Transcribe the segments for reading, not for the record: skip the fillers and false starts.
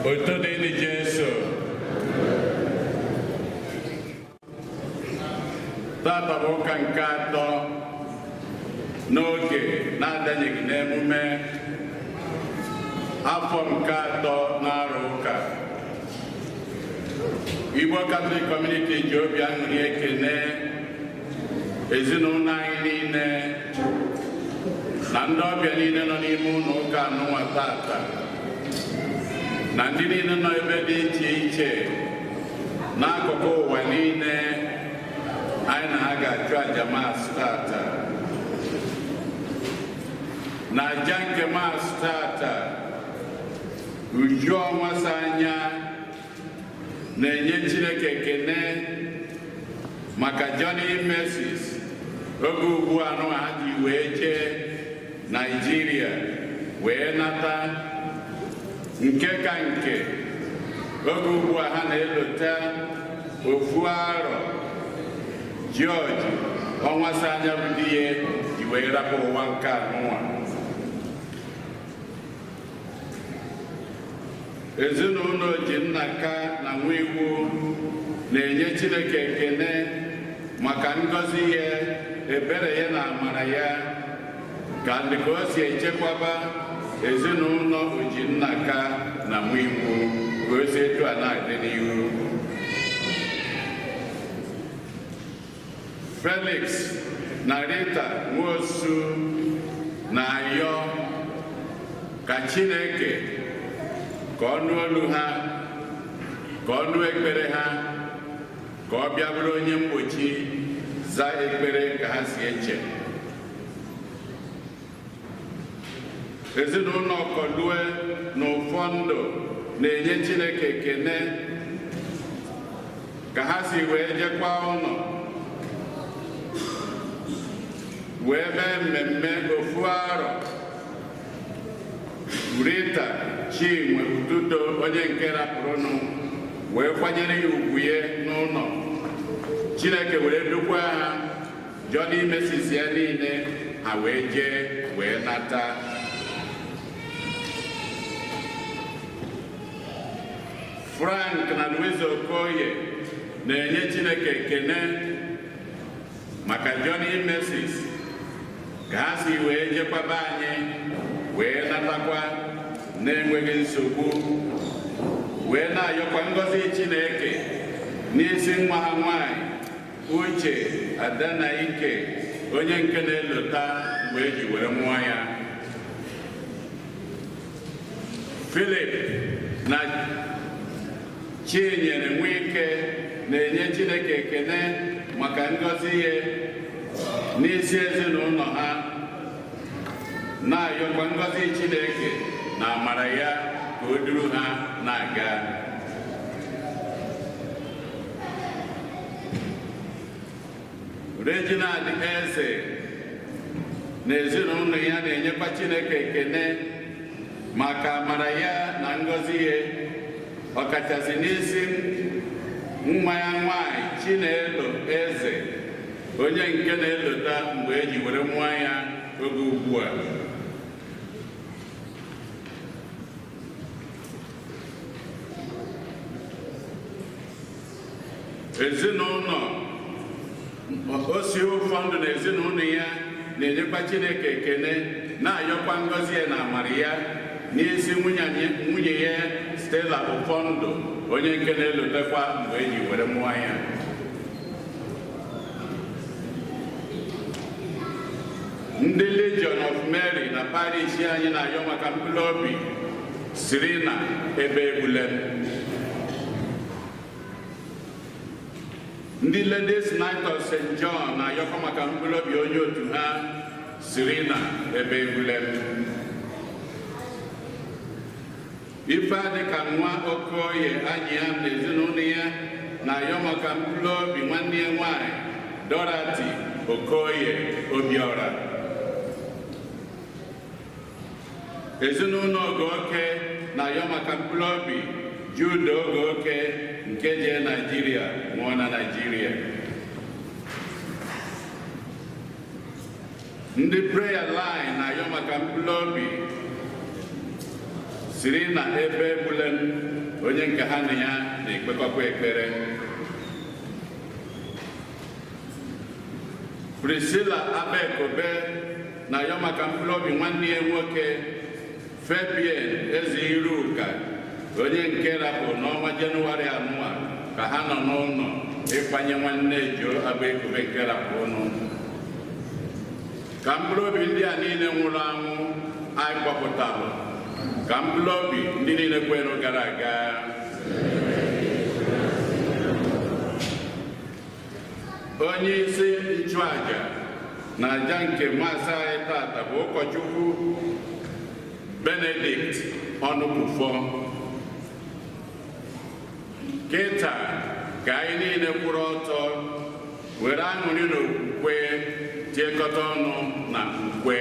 Otuto dịrị Jesu. Tata bụ ụka nke atọ n'oge na-adanyeghị n'emume afọ nke atọ na-arụ ụka. Igbo Catholic Community ji obi aṅụrị ekene ezinụlọ anyị niile na ndị ọbịa niile nọ n'ime ụlọ ụka anụnwa tata na ndị niile nọ ebe dị iche iche n'akụkụ ụwa niile anyị na ha ga-achụ aja maasị tata. Na aja nke maasị tata, Uju Ọnwasa Anya na-enye Chineke ekene maka Johnny Mercies oge ugbu a nụ ha ji wee jee Naịjirịa wee nata, nke ka nke oge ugbu a ha na-elota ofu arọ George Ọnwasa Anya bụ di ya ji wee rapụ ụwa nke anụnwa. Ezinụlọ Ojinnaka na Nwiwu na-enye Chineke ekene maka ngọzi ya, ebere ya na amara ya, ka ndị ka o si echekwaba ezinụlọ Ojinnaka na Nwiwu ka o si etu a na-adị n'ihu. Felix na Rita Nwosu na-ayọ ka Chineke ka ọ nụ olu ha, ka ọ nụ ekpere ha, ka ọ bịa bụrụ onye mgbochi za ekpere ka ha si eche. Ezinụlọ Ọkọlue na Ụfọndụ na-enye Chineke ekene ka ha si wee jekwa ụlọ wee mee mmemme ofu arọ Rita Chinwe Ududo onye nke rapụrụnụ wee kwanyere ya ugwu ya n'ụlọ. Chineke were dukwa ha Johnny Mercies ya niile ha wee jee wee nata. Frank na Louise Okoye na-enye Chineke ekene maka Johnny Mercies ka ha si wee jekwaba anyị wee natakwa na-enweghị nsogbu, wee na-ayọkwa ngọzi Chineke n'isi nwa ha nwanyị Uche Adanaike onye nke na-elota mgbe eji were mụọ ya. Philip na Chinyere Nwike na-enye Chineke ekene maka ngọzi ya n'isi ezinụlọ ha, na-ayọkwa ngọzi Chineke na amara ya ka o duru ha na-aga. Reginald Eze na ezinụlọ ya na-enyekwa Chineke ekene maka amara ya na ngọzi ya, ọkachasị n'isi nwa ya nwanyị Chinelo Eze onye nke na-elota mgbe eji were mụọ ya oge ugbu a. Ezinụlọ Osi Ụfọndụ na ezinụlọ ya na-enyekwa Chineke ekene na-ayọkwa ngọzi ya na amara ya n'isi nwunye ya Stella Ụfọndụ onye nke na-elotekwa mgbe eji were mụọ ya. Ndị Legion of Mary na parish anyị na-ayọ maka mkpụrụ obi Sirina ebe egbulem. Ndị Ladies Knight of St. John na-ayọkwa maka mkpụrụ obi onye otu ha Sirina ebe egbulem. Ife adịka nwa Okoye anyị ya na ezinụlọ ya na-ayọ maka mkpụrụ obi nwanne ya nwanyị Dorothy Okoye Obiora. Ezinụlọ Ogoke na-ayọ maka mkpụrụ obi Jude Ogoke nke jee Naịjirịa nwụọ na Naịjirịa. Ndị prayer line na-ayọ maka mkpụrụ obi siri na ebe egbulem. onye nke ha na ya na-ekpekọkwa ekpere. Priscilla Abekobe na-ayọ maka mkpụrụ obi nwanne ya nwoke Fabian Eze Iruka, onye nke rapụ n'ọnwa Jenụwarị anụwa ka ha nọ n'ụlọ ịkwanye nwanne Joe Abekobe nke rapụ ụnụ. Ka mkpụrụ obi ndị a niile nwụrụ anwụ anyị kpọpụtalụ, ka mkpụrụ obi ndị niile kwere gara aga. Onye isi nchụaja na aja nke maasị anyị tata bụ ụkọchukwu Benedict Ọnụkwufọ. Kịta ka anyị niile kwụrụ ọtọ were aṅụrị na okwukwe tiekọta ọnụ na ukwe.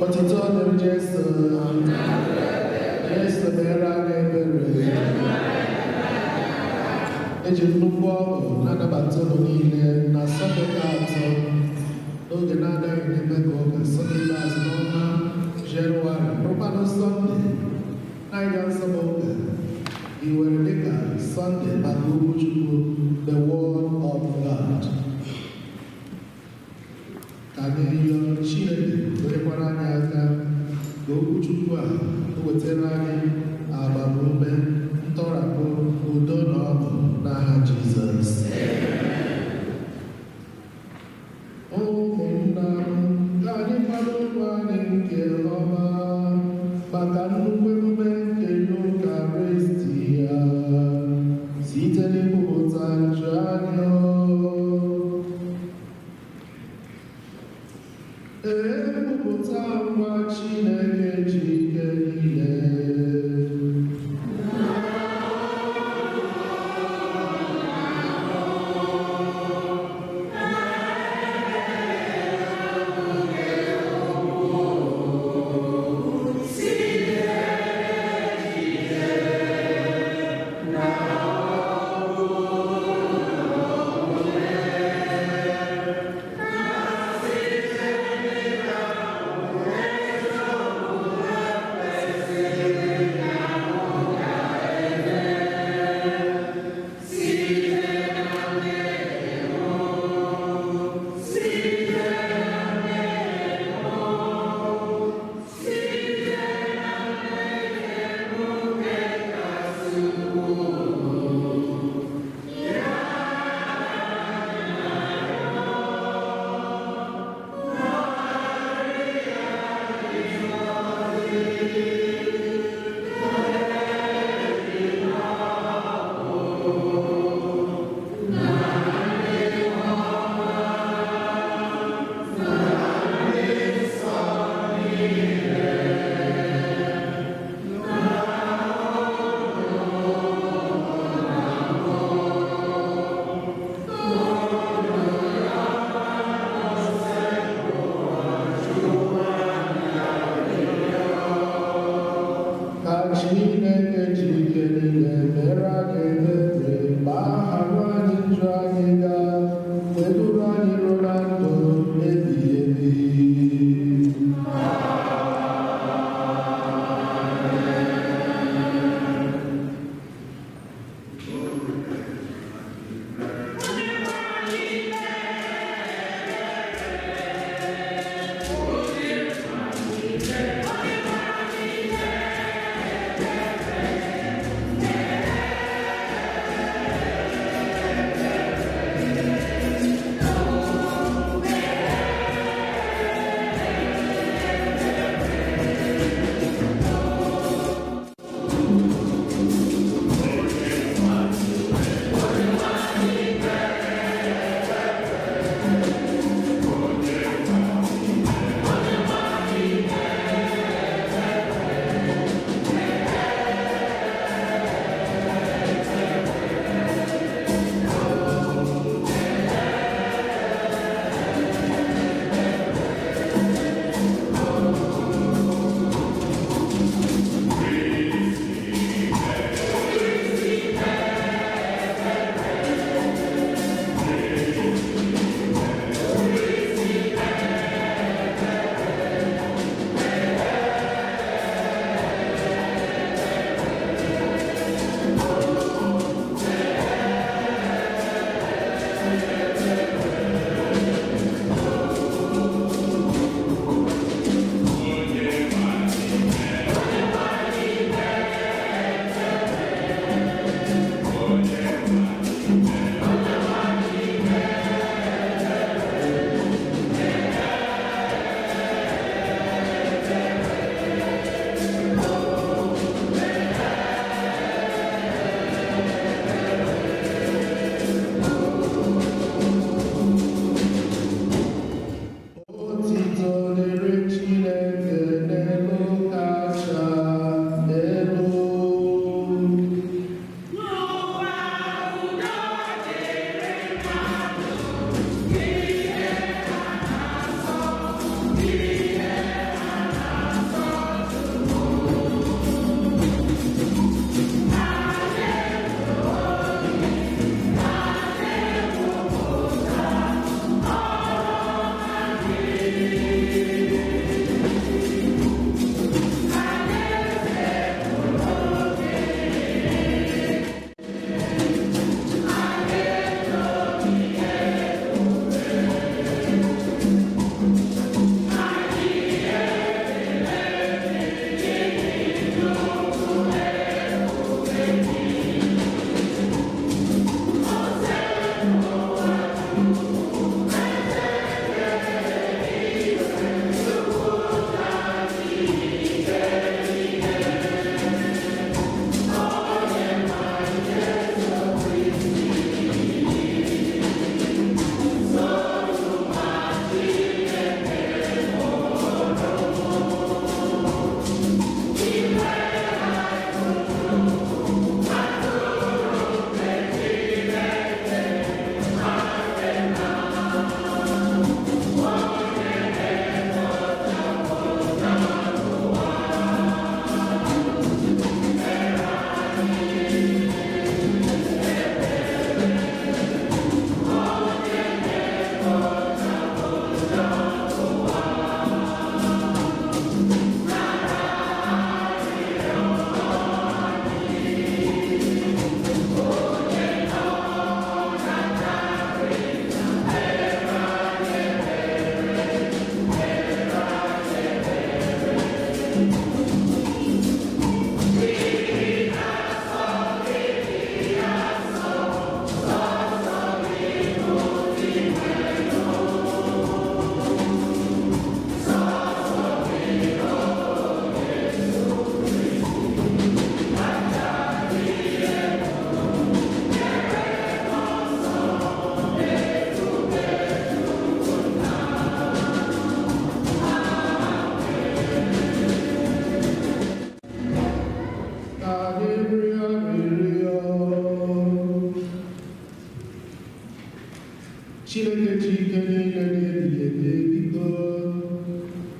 Otito dịrị Jesu. Jesu mere anyị ebere. Eji nnukwu ọṅụ na-anabata ụlọ niile na Sọnde nke atọ n'oge na-anaghị n'eme ka ụka Sọnde ikpeazụ n'ọnwa Jenụwarị bụrụkwanụ Sọnde na-ịga nsọ bụ ụka iwere dịka Sọnde maka okwu Chukwu, the Word of God. Ka anyị rịọ Chineke werekwara anyị aka ka okwu Chukwu a o wetara anyị agbamume, ntọrapụ, udo na ọṅụ n'aha Jizọs. Ụmụnna m, ka anyị kwado onwe anyị nke ọma maka nnukwu emume nke Eucharisti ya site n'ikwupụta njọ anyị. Ekwupụta ngwa Chineke ji ike niile.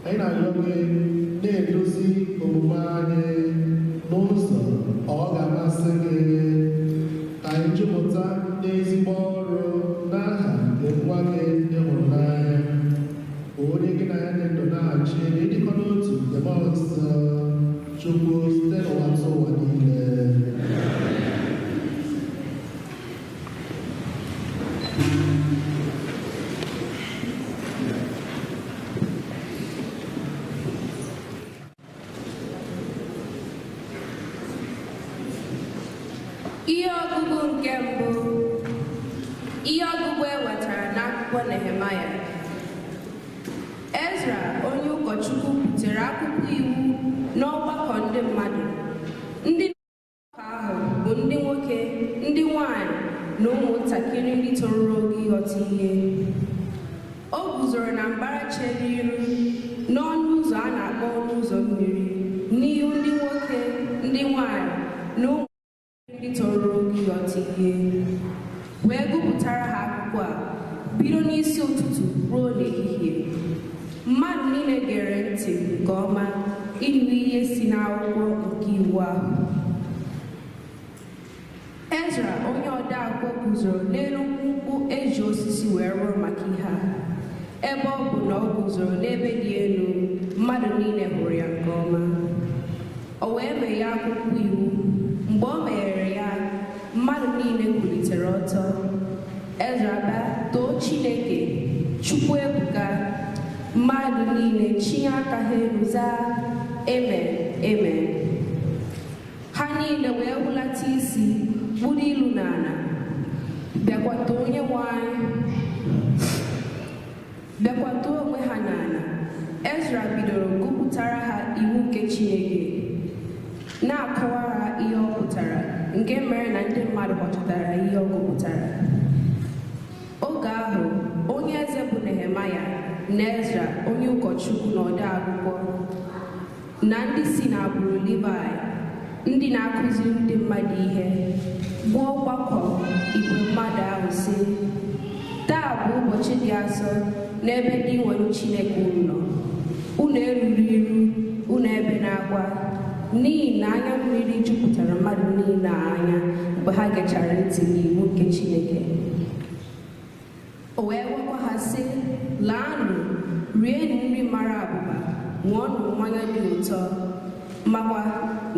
Anyị na-arịọ gị na-edozi omume anyị n'ụzọ ọ ga-amasị gị, ka anyị jupụta n'ezigbo ọrụ n'aha nke nwa gị ị hụrụ n'anya, onye gị na ya dị ndụ na-achị n'ịdịkọ n'otu nke Mmụọ Nsọ Chukwu site n'ụwa tụ ụwa niile. Ihe ọgụgụ nke mbụ. Ihe ọgụgụ e wetara n'akwụkwọ Nehemaya. Ezra onye ụkọchukwu butere akwụkwọ iwu n'ọgbakọ ndị mmadụ. Ndị ọgbakọ ahụ bụ ndị nwoke, ndị nwanyị na ụmụntakịrị ndị toruru ogo ịghọta ihe. O guzoro na mbara chere iru n'ọnụ ụzọ a na-akpọ ọnụ ụzọ mmiri n'ihu ndị nwoke, ndị nwanyị na ụmụ ndị toruru ogo ịghọta ihe, wee gụpụtara ha akwụkwọ a bido n'isi ụtụtụ ruo n'ehihie. Mmadụ niile gere ntị nke ọma ịnụ ihe si n'akwụkwọ nke iwu ahụ. Ezra onye odeakwụkwọ guzoro n'elu mkpumkpu eji osisi wee rụọ maka ihe a. Ebe ọ bụ na ọ guzoro n'ebe dị elu, mmadụ niile hụrụ ya nke ọma. O wee meghee akwụkwọ iwu. Mgbe o meghere ya, mmadụ niile kwulitere ọtọ. Ezra bịa too Chineke, Chukwu ebuka. Mmadụ niile chinye aka ha elu zaa, amen, amen. Ha niile wee hulata isi, kpudo ilu n'ala, bịakwata onye nwe anyị, bịakwata onwe ha n'ala. Ezra bidoro gụpụtara ha iwu nke Chineke, na-akọwara ha ihe ọ pụtara, nke mere na ndị mmadụ ghọtara ihe ọ gụpụtara. Oge ahụ, onye eze bụ Nehemaya na Ezra onye ụkọchukwu na odeakwụkwọ na ndị si n'agbụrụ Livayị, ndị na-akụziri ndị mmadụ ihe, gwa ọgbakọ igwe mmadụ ahụ sị, taa bụ ụbọchị dị asọ n'ebe ndị nwere Chineke unu nọ. Unu eruru iru, unu ebe na-akwa, n'ihi na anya mmiri jupụtara mmadụ niile anya mgbe ha gechara ntị n'iwu nke Chineke. O wee gwakwa ha sị, laanụ, rienụ nri mara abụba, ṅụọnụ mmanya dị ụtọ, makwa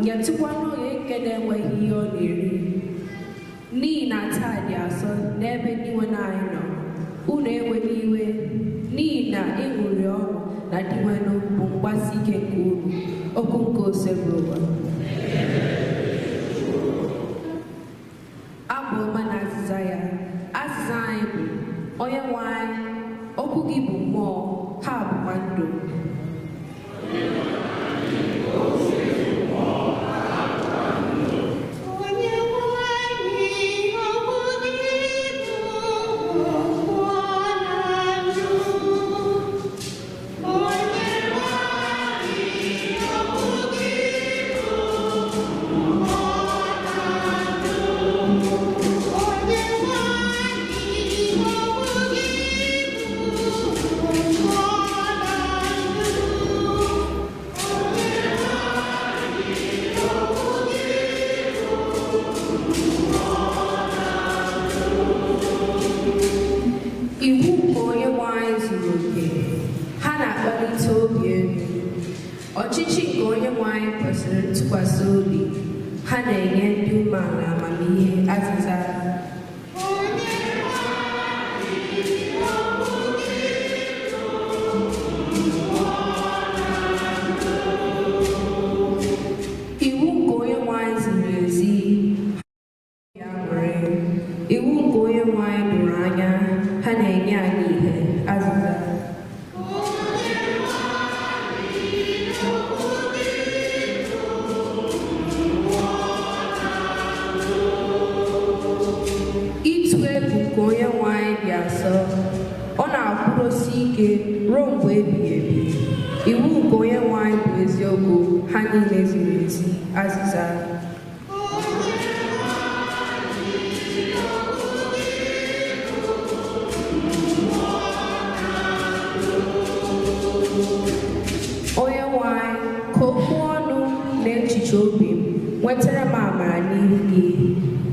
nyetụkwanụ onye nke na-enweghị ihe ọ na-eri, n'ihi na taa dị asọ n'ebe ndị nwe anyị nọ. Unu ewela iwe, n'ihi na ịṅụrị ọṅụ na Dinwenụ bụ mgbasi ike nke unu. Okwu nke Osebụrụwa. Abụ ọma na azịza ya. Azịza anyị bụ, onye nwe anyị, okwu gị bụ mmụọ, ha bụkwa ndụ. Onye nwe anyị, okwu gị bụ mmụọ na ndụ. Onye nwe anyị, okwu gị bụ mmụọ na ndụ. Onye nwe anyị, okwu gị bụ mmụọ na ndụ. Iwu nke onye nwe anyị zuru oke, ha na-akpalite obi elu. Ọchịchị nke onye nwe anyị kwesịrị ntụkwasị obi, ha na-enye ndị umeala amamihe. Azịza. Iwu nke onye nwe anyị ziri ezi, ha na-enye obi aṅụrị. Iwu nke onye nwe anyị doro anya, ha na-enye anyị ihe. Azịza. Ịtụ egwu nke onye nwe anyị dị asọ, ọ na-akwụdosi ike ruo mgbe ebighị ebi. Iwu nke onye nwe anyị bụ eziokwu, ha niile ziri ezi. Azịza. Onye nwe anyị, ka okwu ọnụ na echiche obi m nwetara m amara n'ihu gị.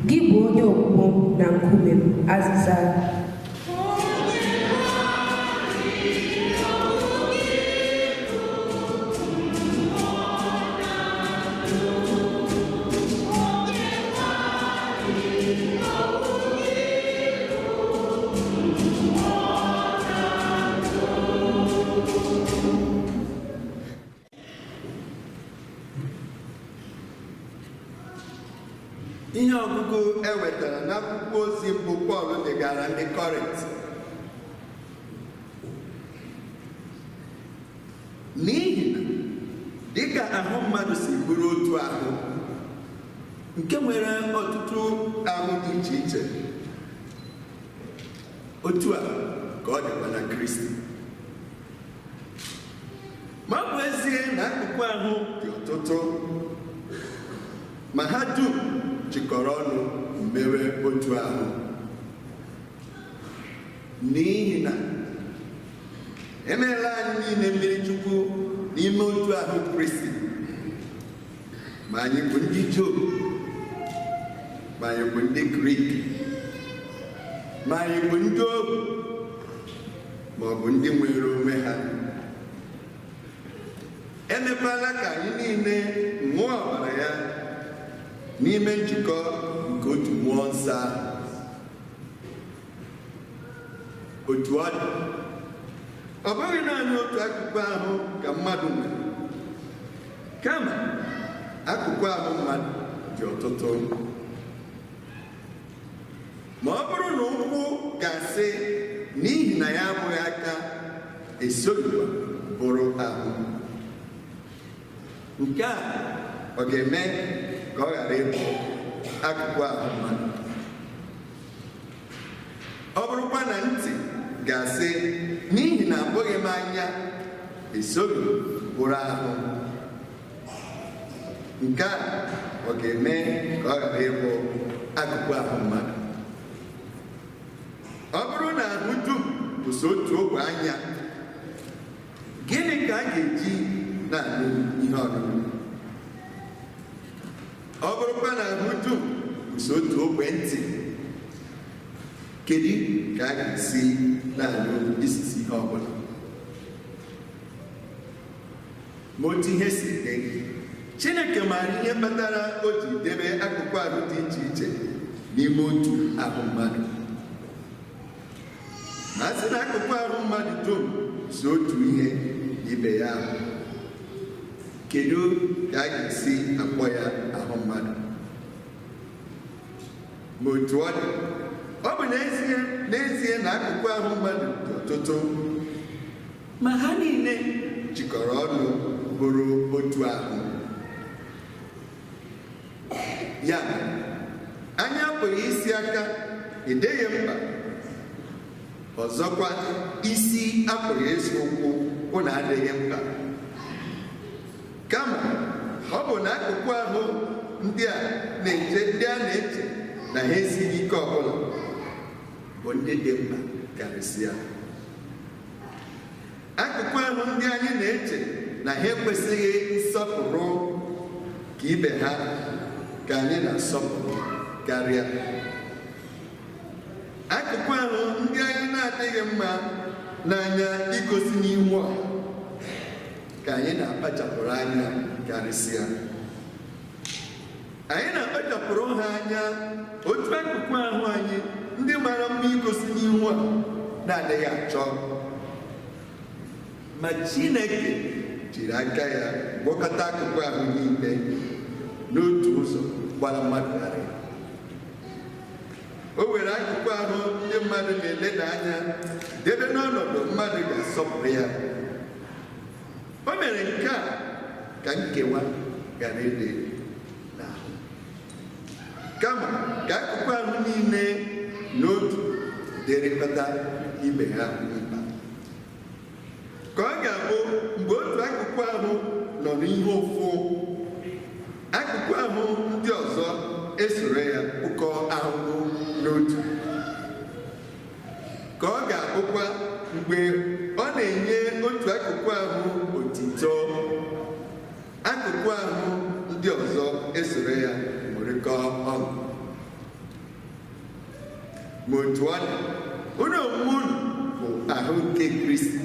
Gị bụ onye ogbugbo m na nkume m. Azịza. Ihe ọgụgụ e wetara n'akwụkwọ ozi mbụ Pọl degara ndị Kọrint. N'ihi na dịka ahụ mmadụ si bụrụ otu ahụ nke nwere ọtụtụ ahụ dị iche iche, otu a ka ọ dịkwa na Kristi. Ma ọ bụ ezie na akụkụ ahụ dị ọtụtụ, ma ha dum jikọrọ ọnụ mewe otu ahụ. N'ihi na emeela anyị niile mmiri Chukwu n'ime otu ahụ Kristi, ma anyị bụ ndị Juu, ma anyị bụ ndị Grik, ma anyị bụ ndị ohu, ma ọ bụ ndị nwere onwe ha. Emekwala ka anyị niile ṅụọ ọbara ya n'ime njikọ nke otu mmụọ nsọ ahụ. Otu ọ dị, ọ bụghị naanị otu akụkụ ahụ ka mmadụ nwere, kama akụkụ ahụ mmadụ dị ọtụtụ. Ma ọ bụrụ na ụkwụ ga-asị n'ihi na ya abụghị aka, esoghịkwa bụrụ ahụ, nke a ọ ga-eme ka ọ ghara ịbụ akụkụ ahụ mmadụ. Ọ bụrụkwa na ntị ga-asị n'ihi na abụghị m anya, esoghị bụrụ ahụ, nke a ọ ga-eme ka ọ ghara ịbụ akụkụ ahụ mmadụ. Ọ bụrụ na ahụ dum bụ sọ otu ogwe anya, gịnị ka a ga-eji na-anụ ihe ọṅụṅụ? Ọ bụrụkwa na ahụ dum bụ sọ otu ogwe ntị, kedu ka a ga-esi na-anụ isisi ihe ọbụla? Ma otu ihe si dị, Chineke maara ihe kpatara o ji debe akụkụ ahụ dị iche iche n'ime otu ahụ mmadụ. Ma a sị na akụkụ ahụ mmadụ dum so otu ihe na ibe ya ahụ, kedu ka a ga-esi akpọ ya ahụ mmadụ? Ma otu ọ dị, ọ bụ n'ezie na akụkụ ahụ mmadụ dị ọtụtụ, ma ha niile jikọrọ ọnụ bụrụ otu ahụ. Ya anya apụghị isi aka edeghị mkpa, ọzọkwa isi apụghị isi ụkwụ ụnụ adịghị mkpa. Kama ọ bụ na akụkụ ahụ ndị a na-eche na ha esighị ike ọbụla bụ ndị dị mkpa karịsịa. Akụkụ ahụ ndị anyị na-eche na ha ekwesịghị nsọpụrụ ka ibe ha ka anyị na-asọpụrụ karịa. Akụkụ ahụ ndị anyị na-adịghị mma n'anya igosi n'ihu ọha ka anyị na-akpachapụrụ anya karịsịa. Anyị na-akpachapụrụ ha anya otu akụkụ ahụ anyị ndị mara mma igosi n'ihu ọha na-adịghị achọ. Ma Chineke jiri aka ya gwakọta akụkụ ahụ niile n'otu ụzọ gbara mmadụ ghara. O were akụkụ ahụ ndị mmadụ na-eleda anya debe n'ọnọdụ mmadụ ga-asọpụrụ ya. O mere nke a ka nkewa ghara ịdị n'ahụ, kama ka akụkụ ahụ niile n'otu dịrịkọta ibe ha mkpa. Ka ọ ga-abụ mgbe otu akụkụ ahụ nọ n'ihe ụfụ, akụkụ ahụ ndị ọzọ esoro ya kpụkọ ahụhụ n'otu. Ka ọ ga-abụkwa mgbe ọ na-enye otu akụkụ ahụ otito, Ma otu ọ dị, unu onwe unu bụ ahụ nke Kristi,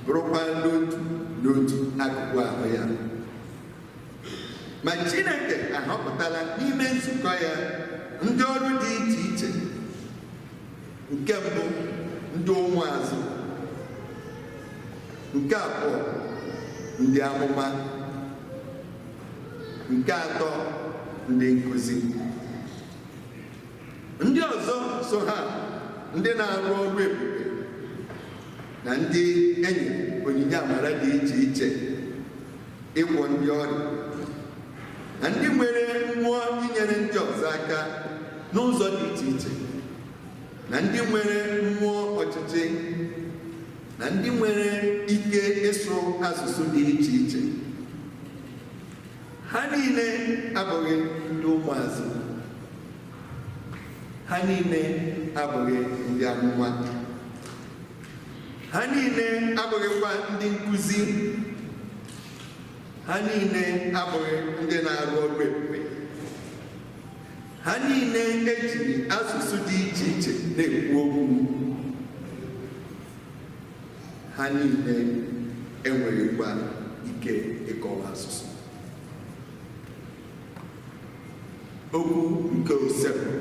bụrụkwa n'otu n'otu akụkụ ahụ ya. Ma Chineke ahọpụtala n'ime nzukọ ya ndị ọrụ dị iche iche. Nke mbụ, ndị ụmụazụ. Nke abụọ, ndị amụma. Nke atọ, ndị nkuzi. Ndị ọzọ so ha, ndị na-arụ ọrụ ebube na ndị enyi onyinye amara dị iche iche, ịgwọ ndị ọrịa, na ndị nwere mmụọ inyere ndị ọzọ aka n'ụzọ dị iche iche, na ndị nwere mmụọ ọchịchị, na ndị nwere ike ịsụ asụsụ dị iche iche. Ha niile abụghị ndị ụmụazụ. Ha niile abụghị ndị amụma. Ha niile abụghịkwa ndị nkuzi. Ha niile abụghị ndị na-arụ ọrụ ebube. Ha niile ejiri asụsụ dị iche iche na-ekwu okwu. Ha niile enweghịkwa ike ịkọwa asụsụ. Okwu nke Osebụ.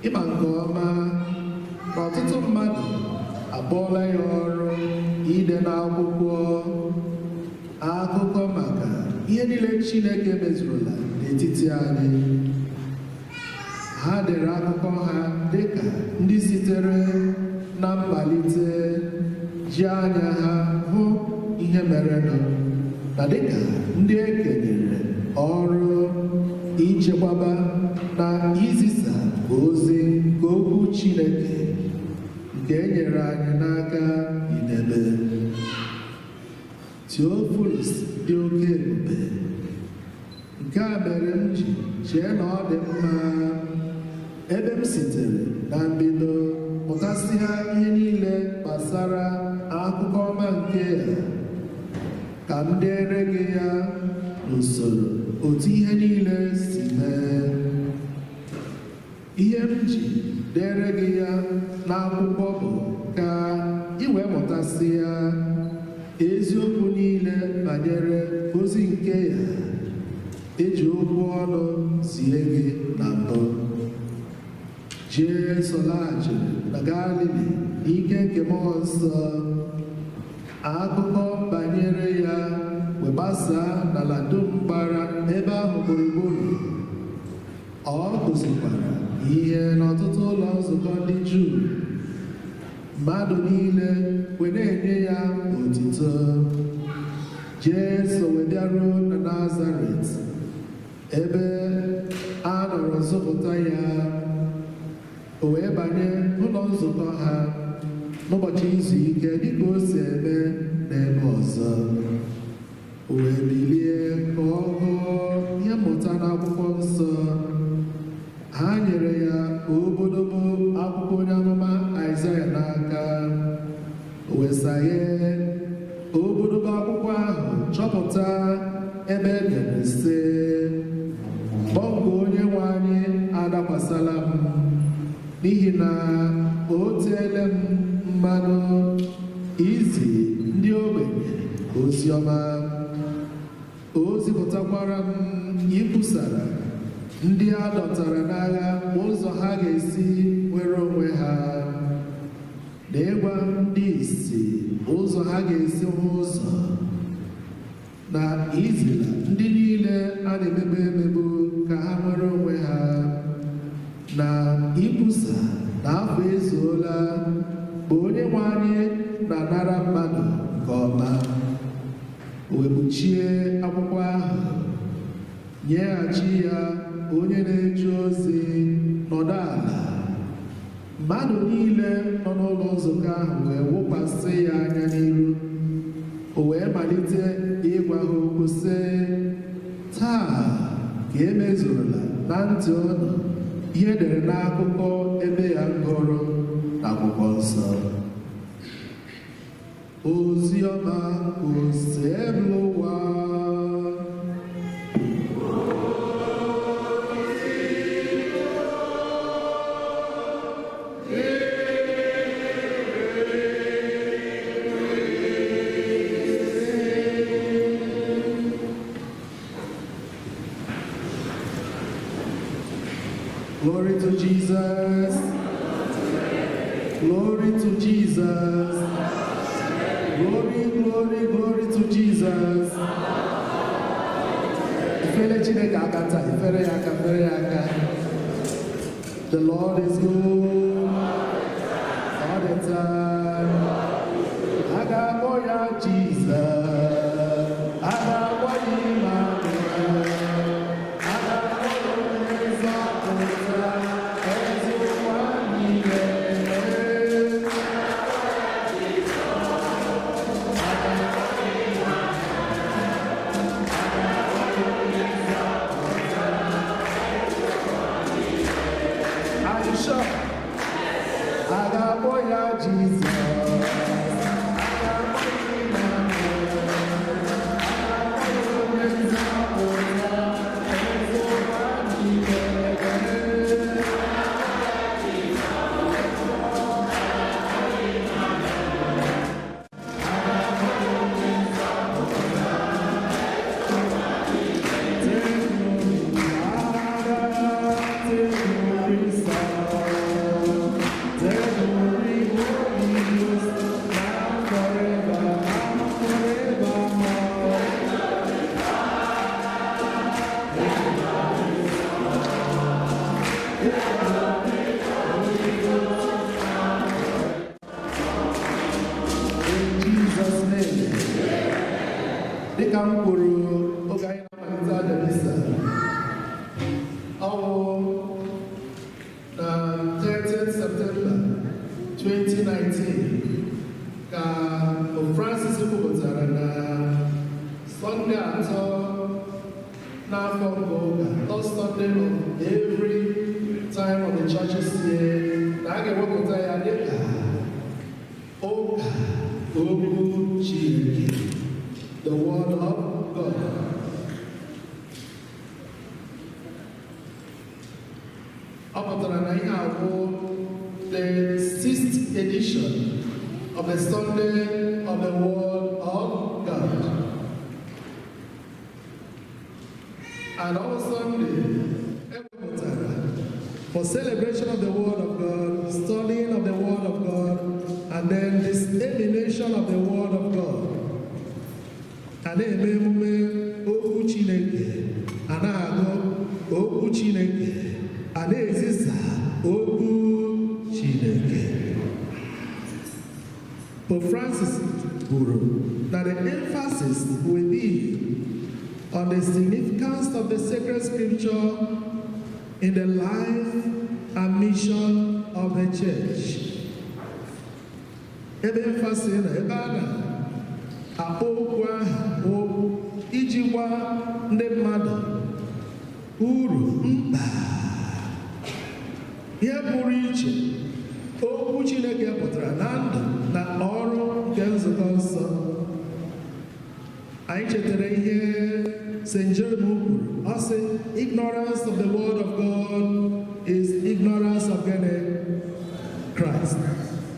Ịma nke ọma na ọtụtụ mmadụ abụọla ya ọrụ ide n'akwụkwọ akụkọ maka ihe niile Chineke mezurula n'etiti anyị. Ha dere akụkọ ha dịka ndị sitere na mmalite ji anya ha hụ ihe merenụ na dịka ndị e kenyere ọrụ ichekwaba na izisa ozi nke okwu Chineke nke e nyere anyị n'aka idebe. Theophilus dị oke ebube, nke a mere m ji chee na ọ dị mma ebe m sitere na mbido mụtasịa ihe niile gbasara akụkọ ọma nke ya, ka m dere gị ya n'usoro otu ihe niile si mee. Ihe m ji dere gị ya n'akwụkwọ bụ ka ị wee mụtasị ya eziokwu niile banyere ozi nke ya eji okwu ọnụ zie gị na mbụ. Jesu laghachiri na Galili n'ike nke Mmụọ Nsọ. Akụkọ banyere ya wee gbasaa n'ala dum gbara ebe ahụ gburugburu. Ọ kụzikwara ihe n'ọtụtụ ụlọ nzukọ ndị Juu. Mmadụ niile wee na-enye ya otito. Jesu wee bịaruo na Nazaret, ebe a nọrọ zụpụta ya. O wee banye n'ụlọ nzukọ ha n'ụbọchị izu ike dịka o si eme n'ebe ọzọ. O wee bilie ka ọ gụọ ihe mmụta n'akwụkwọ nsọ. Ha nyere ya obodobo akwụkwọ onye amụma Aịzaya n'aka. O wee saghee obodobo akwụkwọ ahụ chọpụta ebe e dere sị: Mmụọ nke Onye nwe anyị adakwasala m, n'ihi na o teele m mmanụ izi ndị ogbenye ozi ọma. O zipụtakwara m ikwusara ndị a dọtara n'agha ụzọ ha ga-esi nwere onwe ha, na ịgwa ndị ìsì ụzọ ha ga-esi hụ ụzọ, na izila ndị niile a na-emegbu emegbu ka ha nwere onwe ha, na ikwusa na afọ ezuola bụ Onye nwe anyị na-anara mmadụ nke ọma. O wee kpuchie akwụkwọ ahụ, nyeghachi ya onye na-eje ozi, nọdụ ala. Mmadụ niile nọ n'ụlọ nzukọ ahụ wee wụkwasị ya anya n'iru. O wee malite ịgwa ha okwu sị: Taa ka e mezurula na ntị unu ihe edere n'akụkọ ebe ya gụrụ n'akwụkwọ nsọ. Ozi ọma Osebụlụwa. Glory to Jesus. Glory to Jesus. Glory, glory, glory to Jesus. Ifere Chineke aka taa, ifere ya aka, fere ya aka. The Lord is good all the time. A ga-akpọ ya Jesus. A ga-akpọ ya Emmanuel. A ga-akpọ ya onye nzọpụta, ezi ụwa niile. Are you sure? A ga-akpọ ya Jizọs. A ga-akpọ ya Emmanuel. A ga-akpọ ya onye nzọpụta, ezi ụwa niile. In Jesus' name. Dịka m kwuru oge anyị na-amalite aja misa, ọ bụ na 30 September 2019 ka Pope Francis kwupụtara na Sọnde atọ n'afọ nke ụka, third Sunday of every time of the church's year, na a ga-ewepụta ya dịka ụka okwu Chineke, the word of God. Ọ pụtara na ihe a bụ the sixth edition of the Sunday of the Word of God. And on Sunday, ewepụtara for celebration of the Word of God, studying of the Word of God, and then dissemination of the Word of God. A na-eme emume okwu Chineke, a na-agụ okwu Chineke, a na-ezisa okwu Chineke. Pope Francis kwuru that the emphasis will be on the significance of the sacred scripture in the life and mission of the church. Ebe emphasis na ebe a na-akpọ okwu ahụ bụ iji gwa ndị mmadụ uru mkpa ihe pụrụ iche okwu Chineke pụtara na ndụ na ọrụ nke nzukọ nsọ. Anyị chetara ihe St. Jerome kwuru, ọ sị, ignorance of the word of God is ignorance of gịnị? Christ.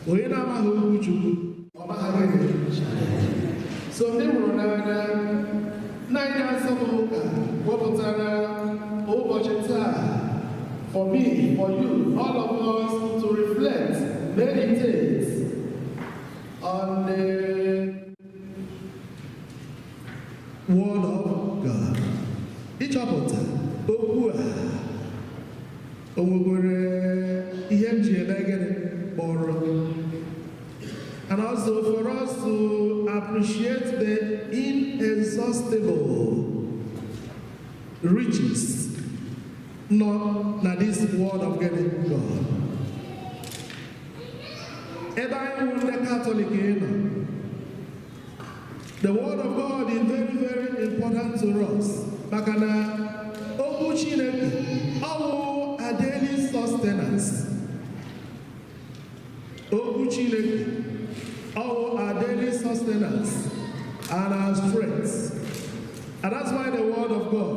Onye na-amaghị okwu Chukwu, ọ maghị gịnị? So ndị hụrụ n'anya, nna anyị na-asọ m ụka wepụtara ụbọchị taa for me, for you, all of us to reflect, meditate on the Word of God. Ịchọpụta okwu a o nwekwara ihe m ji eme gịnị kpọrọ. And also for us to appreciate the inexhaustible riches nọ na this word of God. Ebe anyị wụ ndị Katọlik nọ, the word of God is very, very important to us. Maka na okwu Chineke ọ wụ a daily sustenance. Okwu Chineke ọ wụ a daily sustenance and our strength. And that's why the word of God,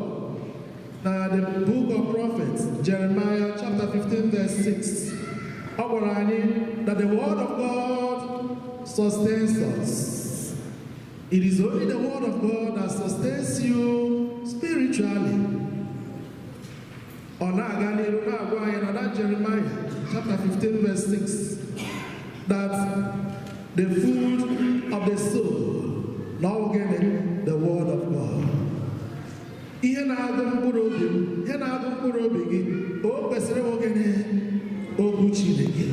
now the book of prophets, Jeremiah chapter 15 verse 6, ọ gwara anyị that the word of God sustains us. It is only the word of God that sustains you spiritually. Ọ na-aga n'iru na-agwa anyị na that Jeremiah chapter 15 verse 6 that the food of the soul, now again, the word of God. Ihe na-agụ mkpụrụ obi m, ihe na-agụ mkpụrụ obi gị, o kwesịrị ịbụ gịnị? Okwu Chineke.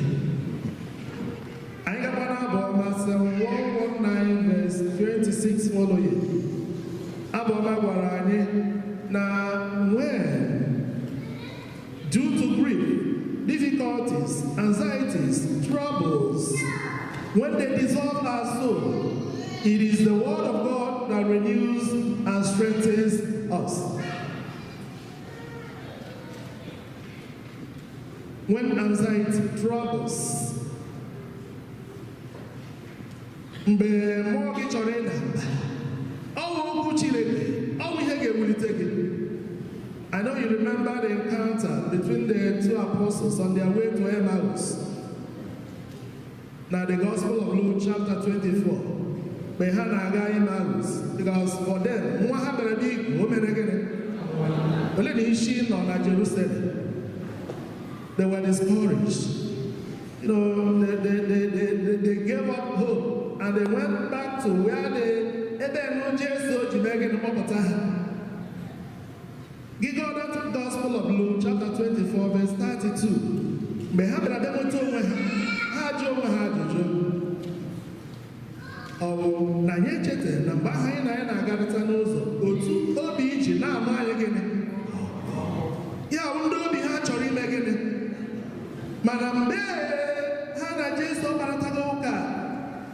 Anyị gakwa n'abụ ọma Psalm 119 verse 26 following. Abụ ọma gwara anyị na when due to grief, difficulties, anxieties, troubles, when they dissolve our soul, it is the word of God that renews and strengthens us. When anxiety troubles, mgbe mmụọ gị chọrọ ịda mba, ọ wụ okwu Chineke, ọ wụ ihe ga-ewulite gị. I know you remember the encounter between the two apostles on their way to Emmaus. Now the Gospel of Luke chapter 24. Mgbe ha na-aga Emmaus, because for them, nwa ha bịara n'igwe, o mere gịnị? Ole na isi nọ na Jerusalem? They were discouraged. You know, they gave up hope and they went back to where they ebe nụ Jesu ji mee gịnị kpọpụta ha. Gị gụọ that Gospel of Luke chapter 24 verse 32. Mgbe ha bịara bịa nweta onwe ha, ha jụọ onwe ha ajụjụ. Ọ bụ na anyị echeta na mgbe ahụ anyị na anyị na-agarịta n'ụzọ, otu obi iji na-ama anyị gịnị? Ya bụ ndị obi ha chọrọ ime gịnị? Mana mgbe ha na Jesu kparịtago ụka,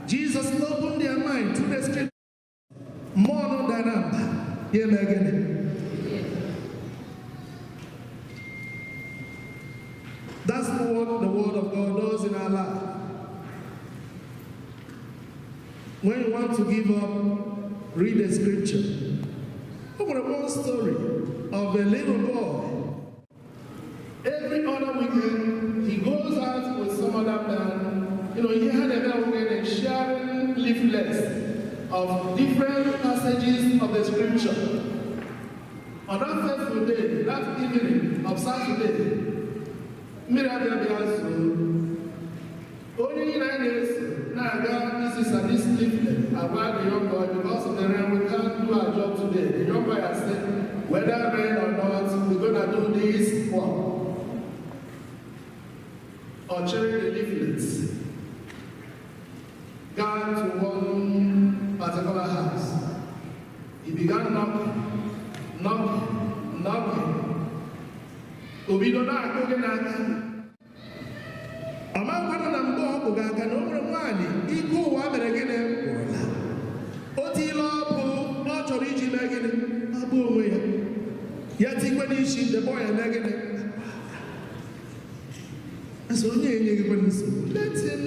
Jesus opened their mind through the scripture. Mmụọ nụ dara mba, ya eme gịnị? That's what the word of God does in our life. When you want to give up, read the scripture. I want one story of a little boy. Every other weekend, he goes out with some other man. You know, he had a man and sharing leaflets of different passages of the scripture. On that fateful day, that evening of Saturday, mmiri abịa bịa zoo. Onye niile anyị na-eso Na-aga izisa this leaflet agwa the young boy, because of the rain we can't do our job today. The young boy has said, whether rain or not, we're gonna do this work. Or chịrị the leaflets gaa to one particular house. He began knocking, knocking, knocking. O bido na-akụ gị n'aka. Ọ makwanụ na mgbe ọ kụga aka na o nwere nwaanyị ike ụwa mere gịnị gwụrụla. O tiela ọbụ ọ chọrọ iji mee gịnị abụ onwe ya. Ya tikwe n'isi, the boy eme gịnị. Asị onye enyeghịkwa nsogbu. Let him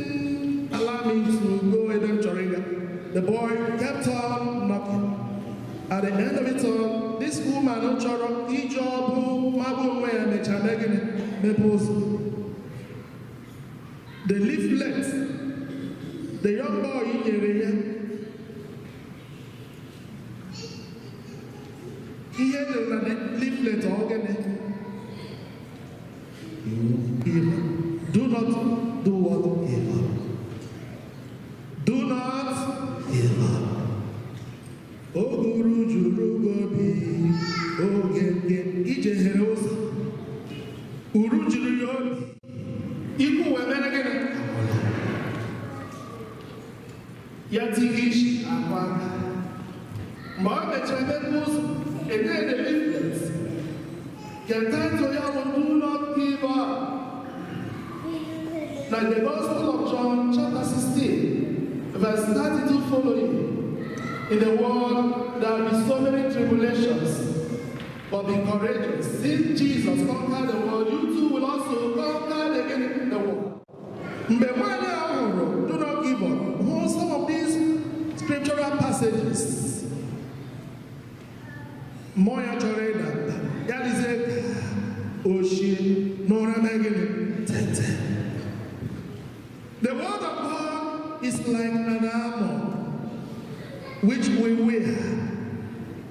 allow me to go ebe m chọrọ ịga. The boy kept on knocking. At the end of it all, this woman chọrọ iji ọbụ mabụ onwe ya mechaa mee gịnị mepee ụzọ. The leaflet the young boy nyere ya, ihe edere na the leaflet ọ gịnị? Evil. Do not do what evil. Do not give up. Oguru juru gị obi oge nke ijeghere ụzọ. Uru juru ya obi. Ikwu wee mere gịnị? Ya tighị isi akwa aka. Mgbe ọ mechara mepee ụzọ, enye the leaflet. Nke title ya bụ Do Not Give Up. Now in the Gospel of John, chapter 16, verse 32 following, in the world there will be so many tribulations, but be courageous. Since Jesus conquered the world, you too will also conquer again the world. Mgbe nwaanyị a hụrụ Do Not Give Up, hụ some of these scriptural passages, mmụọ ya chọrọ ịda mba, ya dịzie ka ochie n'ụra mee gịnị? Tete. The word of God is like an armor which we wear.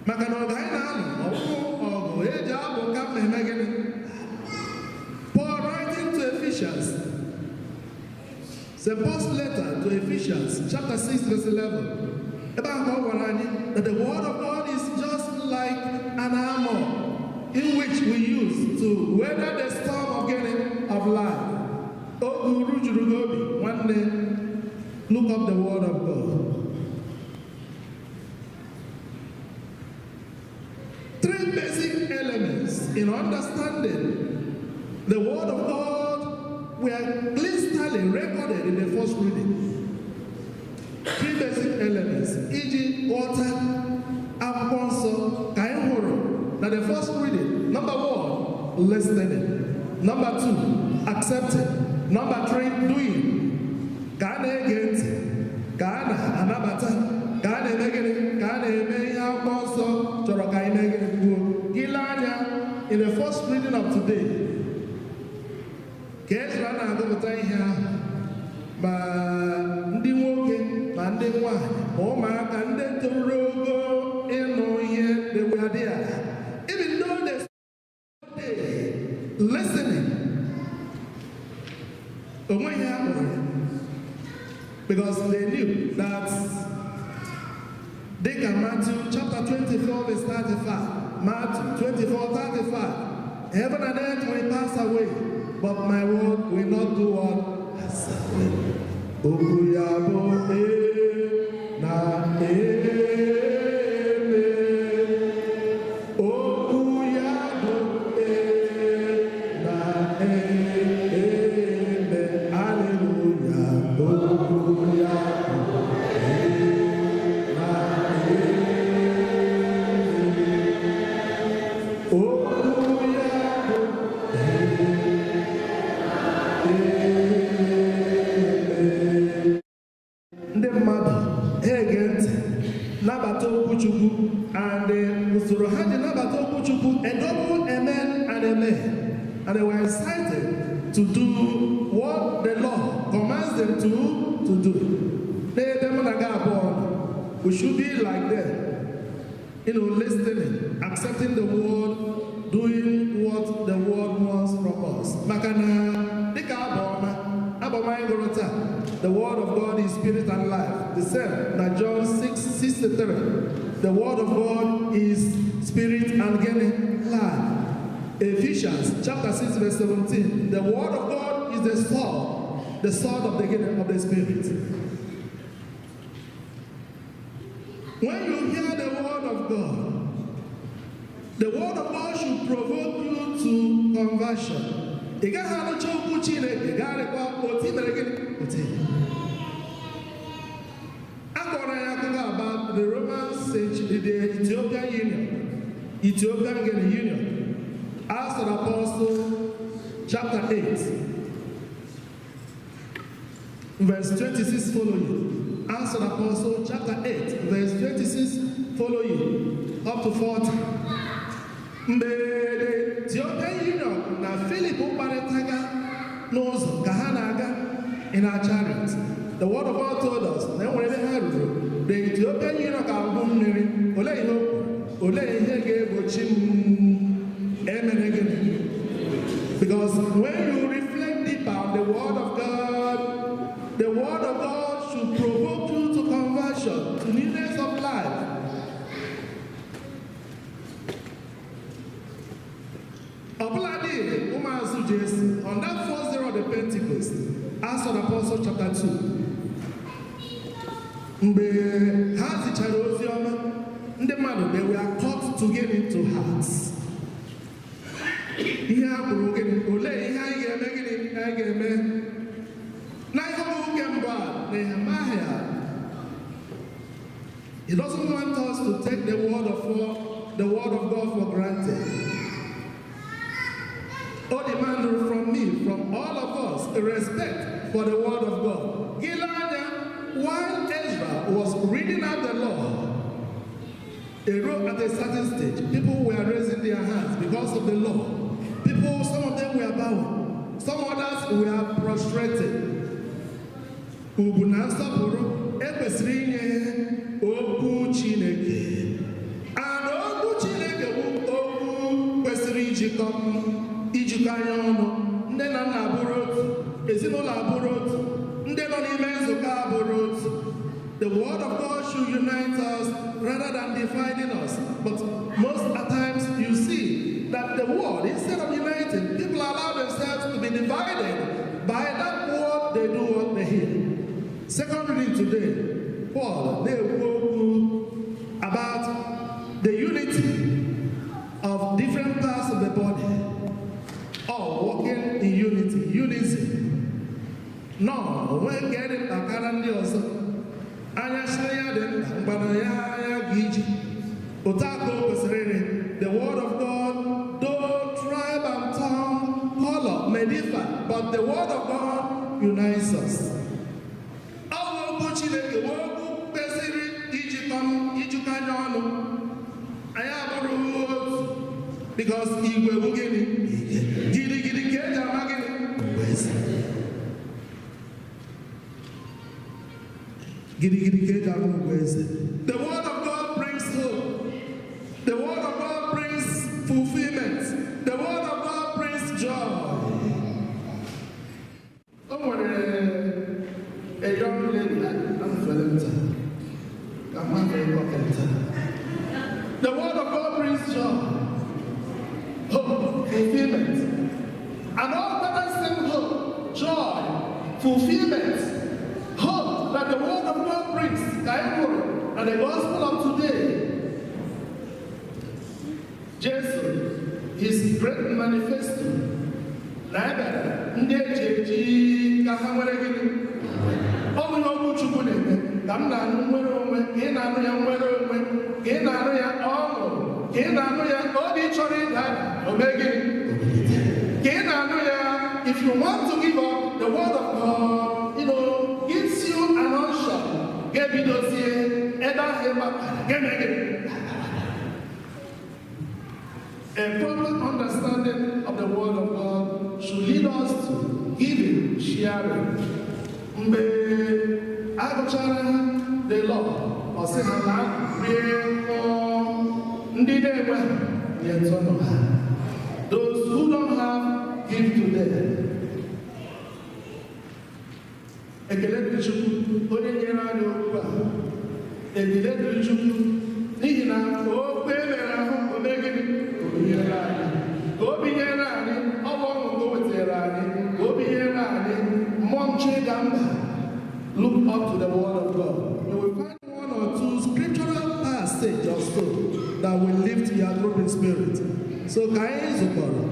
Maka na ọgụ anyị na-alụ ọgwụ ọgụ eji abụ ka m na-eme gịnị? Paul writing to Ephesians, St. Paul's letter to Ephesians, chapter 6, verse 11. Ebe ahụ ka ọ gwara anyị that the word of God is just like an armor in which we use to weather the storm of gịnị? Of life. Oge uru juru gị obi, nwanne, look up the word of God. Three basic elements in understanding the word of God were clearly recorded in the first reading. Three basic elements, iji ghọta akwụkwọ nsọ ka anyị hụrụ na the first reading. Number one, listening. Number two, accepting. Number three, doing. Ka a na-ege ntị, ka a na-anabata, ka a na-eme gịnị, ka a na-eme ihe akwụkwọ nsọ chọrọ ka anyị mee gịnị kwuo. Gị lee anya in the first reading of today, ka Ezra na-agụpụta ihe ahụ, ma ndị nwoke ma ndị nwanyị ma ụmụaka ndị toruru ogo ịnụ ihe, they were there. Even though they listening, onweghị ha kpọrọ ya, because they knew that dịka Matthew chapter 24 verse 35, Matthew 24 35, heaven and earth will pass away, but my word will not do what? Pass away. Okwu ya bụ ee na amen. Okwu ya bụ ee na amen. Hallelujah. Okwu ya bụ ee na amen. Okwu ya bụ ee amen. Ndị mmadụ ha ege ntị nabata okwu Chukwu, and usoro ha ji nabata okwu Chukwu, a double amen and amen, and they were excited to do what the law commands them to do. N'ebe mụ na gị abụọ nọ, we should be like them, listening, accepting the word, doing what the word wants from us. Maka na dịka abụ ọma, abụ ọma anyị gụrụ taa, the The word of God is spirit and life. The same na John 6:63. The word of God is spirit and gịnị? Life. Ephesians chapter 6 verse 17. The word of God is the sword of the gịnị? Of the spirit. When you hear the word of God, the word of God should provoke you to conversion. Ị gaghị anụcha okwu Chineke garịkwa otu i mere gịnị? Otu i. A kọrọ ya akụkọ about the Roman sage, the Ethiopian Union, Ethiopian Union, Acts of the Apostle, chapter 8, verse 26 following. Acts of the Apostle, chapter 8, verse 26 following, up to 40. Mgbe the Ethiopian Union na Philip kparịtaga n'ụzọ ka ha na-aga in a chariot, the word of God told us na enwere ebe ha ruru, the Ethiopian Union ga-agwụ mmiri. Olee ihe o kwuru? Olee ihe ga-egbochi m emere gịnị? Because when you reflect deeper on the word of God, the word of God should provoke you to conversion, to newness of life. Ọbụladị ụmụazụ Jesu, on that first day of the Pentecost, Acts of the Apostles chapter 2, mgbe ha zichara ozi ọma, ndị mmadụ, they were caught to get into hearts. Ihe ha kwuru gịnị? Olee ihe anyị ga-eme gịnị? Anyị ga-eme? Na ihe ọgụgụ nke mbụ a, Nehemiah, he doesn't want us to take the word of God for granted. O demanded from me, from all of us, a respect for the word of God. Gilanya, while Ezra was reading out the law, it wrote at a certain stage, people were raising their hands because of the law. People, some of them were bowing, some others were prostrated. Ugwu na nsọpụrụ ekwesịrị inye okwu Chineke. And okwu Chineke bụ okwu kwesịrị ijikọ ijikọ anya ọnụ. Nne na nna abụrụ otu, ezinụlọ abụrụ otu, ndị nọ n'ime nzukọ abụrụ otu. The word of God should unite us rather than dividing us. But most at times you see that the word, instead of uniting, people allow themselves to be divided by that word. They do what they hear. Second reading today, Paul na-ekwu okwu about the unity of different parts of the body, all working in unity, unison. No, onwe nke dị mkpa karịa ndị ọzọ. Anya sịrị ya dị mkpa, mgbada ya anya ga ije. Otu aka o kwesịrị ịrị. The word of God, though tribe and tongue, color may differ, but the word of God unites us. Ọ bụ okwu Chineke bụ okwu kwesịrị ijikọ ijikọ anya ọnụ. Anyị abụrụ otu, because igwe bụ gịnị? Gidigidi ka eji ama gịnị? Ugwu eze. Gidigidi ka eji ama ugwu eze. The word of God brings hope. The word of God brings fulfillment. The word of God brings joy. O nwere a young lady I'm feeling ka mmadụ ịkọkọta. The word of God brings joy, hope, fulfillment. And all that same hope, joy, fulfillment, hope that the word of God brings, ka anyị hụrụ na the gospel of today. Jesus, his great manifesto, na ebere ndị eji eji ka ha nwere gịnị? Ọ bụ ihe okwu Chukwu na-eme ka m na-anụ nwere onwe, ka ị na-anụ ya nwere onwe, ka ị na-anụ ya ọṅụ, ka ị na-anụ ya obi chọrọ ịda o mee gịnị? Ka ị na-anụ ya, if you want to give up, the word of God gives you an unction. Ga-ebidozie ebe ahụ ị gbapara, ga-eme gịnị? A proper understanding of the word of God should lead us to giving, sharing. Mgbe agụchara the law, ọ sị ha na rie ṅụọ, ndị na-enwe nyetụnụ ha. Those who don't have, give to them. Ekele dịrị Chukwu onye nyere anyị okwu a. Ekele dịrị Chukwu n'ihi na okwu e mere ahụ o mee gịnị? O binyere anyị. Ka o binyere anyị, ọ bụ ọṅụ ka o wetara anyị. Ka o binyere anyị, mmụọ nche ịda mba. Look up to the word of God. You will find one or two scriptural passage or so that will lift your drooping spirit. So ka anyị zukọrọ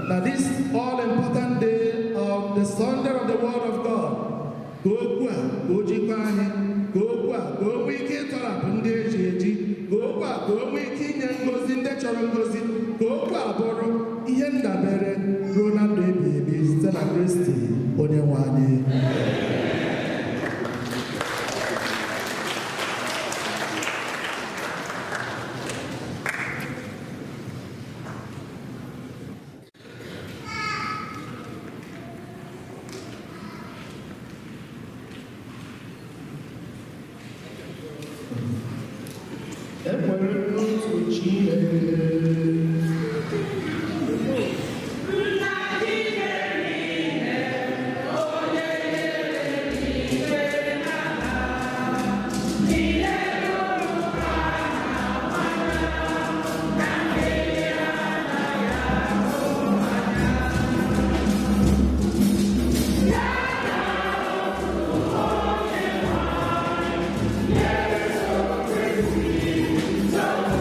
na this all important day of the Sunday of the word of God, ka okwu a ka o jikwa anyị, ka okwu a ka o nwee ike ịtọrapụ ndị eji eji, ka okwu a ka o nwee ike inye ngozi ndị chọrọ ngozi, ka okwu a bụrụ ihe ndabere ruo na ndụ ebighị ebi site na Kristi onye nwe anyị. Ekwere m n'otu Chineke. Yeah.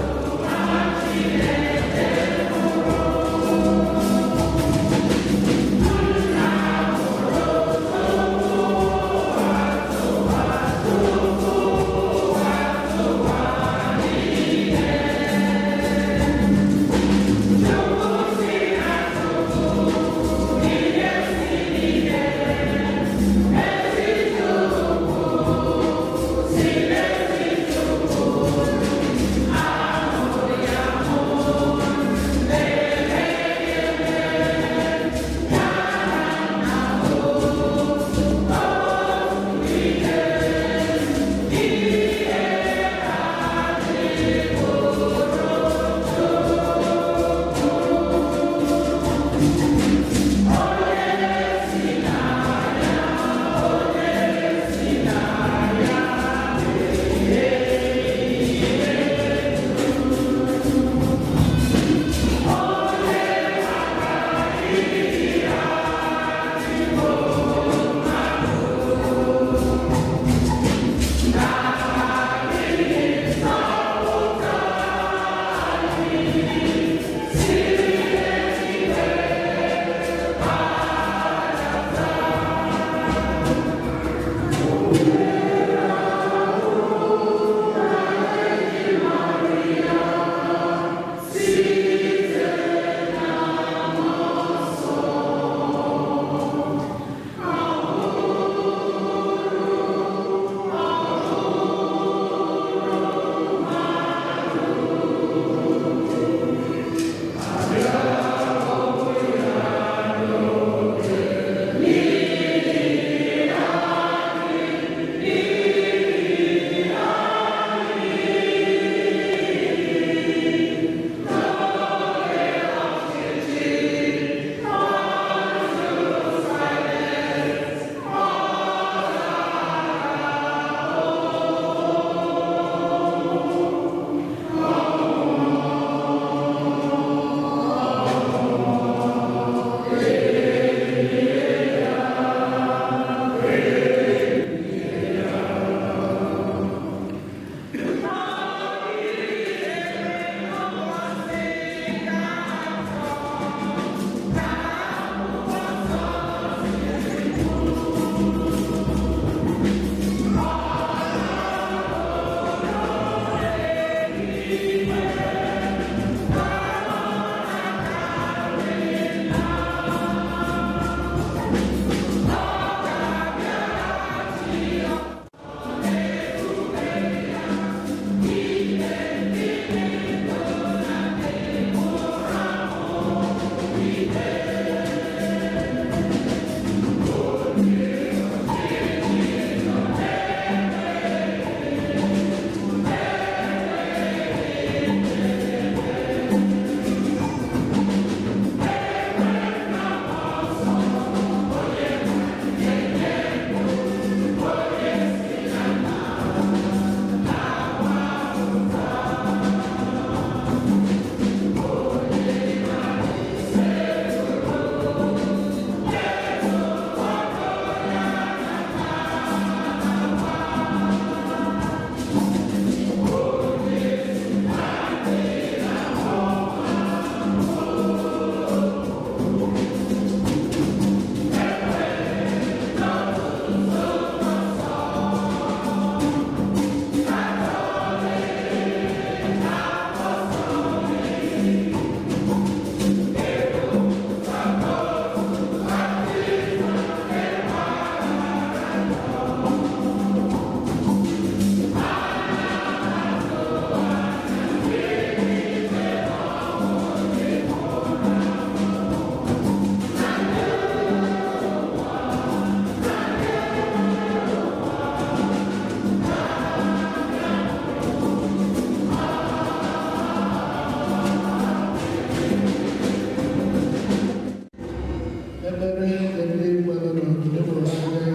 N'ekpere nke ndị kwerenụ, ndị hụrụ anya,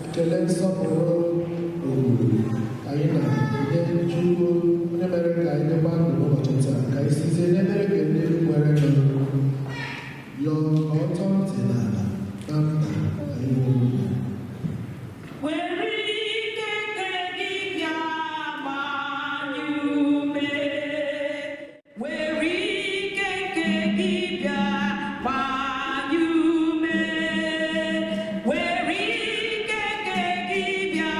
ekele, nsọpụrụ, ugwu anyị na-enye Chukwu onye mere ka anyị dịkwa ndụ n'ụbọchị taa, ka anyị sizie n'ekpere nke ndị kwerenụ yọọ ka ọ tọọ ntị n'ala na mkpa anyị nwere. Were ike nke gị bịa gbaa anyị ume. Were ike nke gị bịa gbaa anyị ume. Were ike nke gị bịa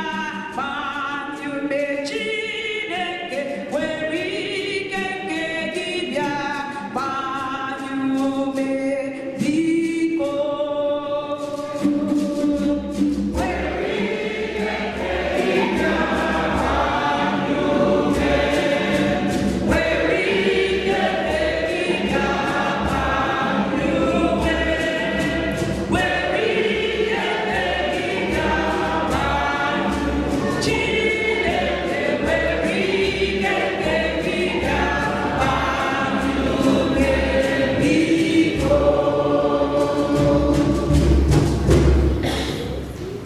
gbaa anyị ume. Chineke, were ike nke gị bịa gbaa anyị ume. Biko.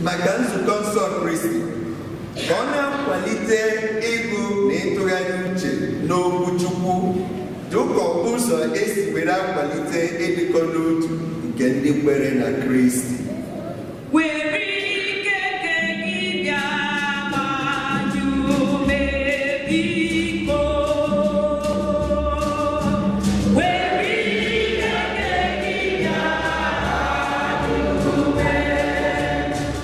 Maka nzukọ nsọ Kristi, ka ọ na-akwalite ịgụ na ịtụgharị uche n'okwu Chukwu dịka ụzọ esi were akwalite ịdịkọ n'otu nke ndị kwere na Kristi. Were ike nke gị bịa gbaa anyị ume, biko. Were ike nke gị bịa gbaa anyị ume.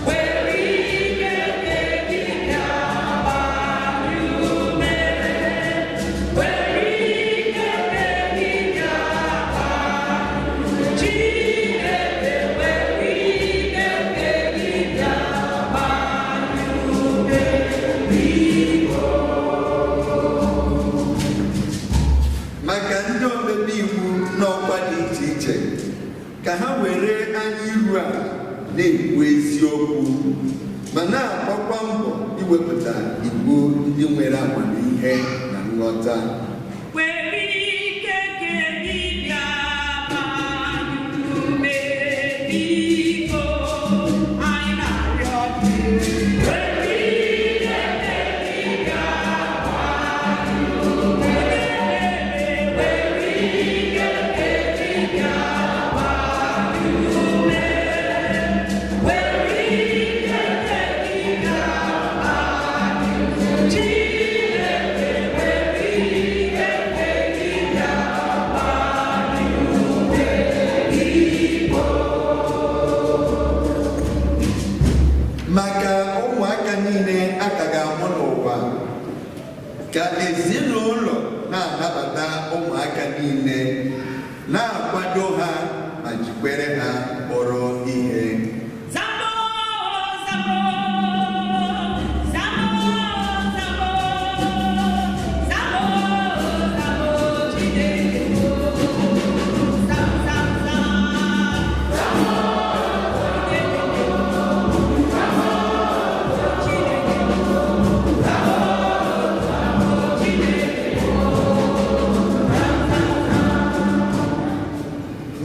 Were ike nke gị bịa gbaa anyị ume. Were ike nke gị bịa gbaa anyị. Chineke, were ike nke gị bịa gbaa anyị ume, biko. Maka ndị omebe iwu n'ọkwa dị iche iche, ka ha were anya iru ala na-ekwu eziokwu ma na-agbakwa mbọ iwepụta iwu ndị nwere amamihe na nghọta. Were ike nke gị bịa gbaa anyị ume, biko, anyị na-arịọ gị. Were ike nke gị bịa gbaa anyị ume. Were ike nke gị bịa gbaa anyị ume. Were ike nke gị bịa gbaa anyị ume. Chineke, were ike nke gị bịa gbaa anyị ume, biko. Maka ụmụaka niile a ka ga-amụ n'ụwa, ka ezinụlọ na-anabata ụmụaka niile, na-akwado ha ma jikwere ha kpọrọ ihe. Zambo, zambo, zambo, zambo, zambo, zambo, Chineke mo. Zam, zam, zam. Zambo, Chineke mo. Zambo, Chineke mo. Zambo, zambo, Chineke mo.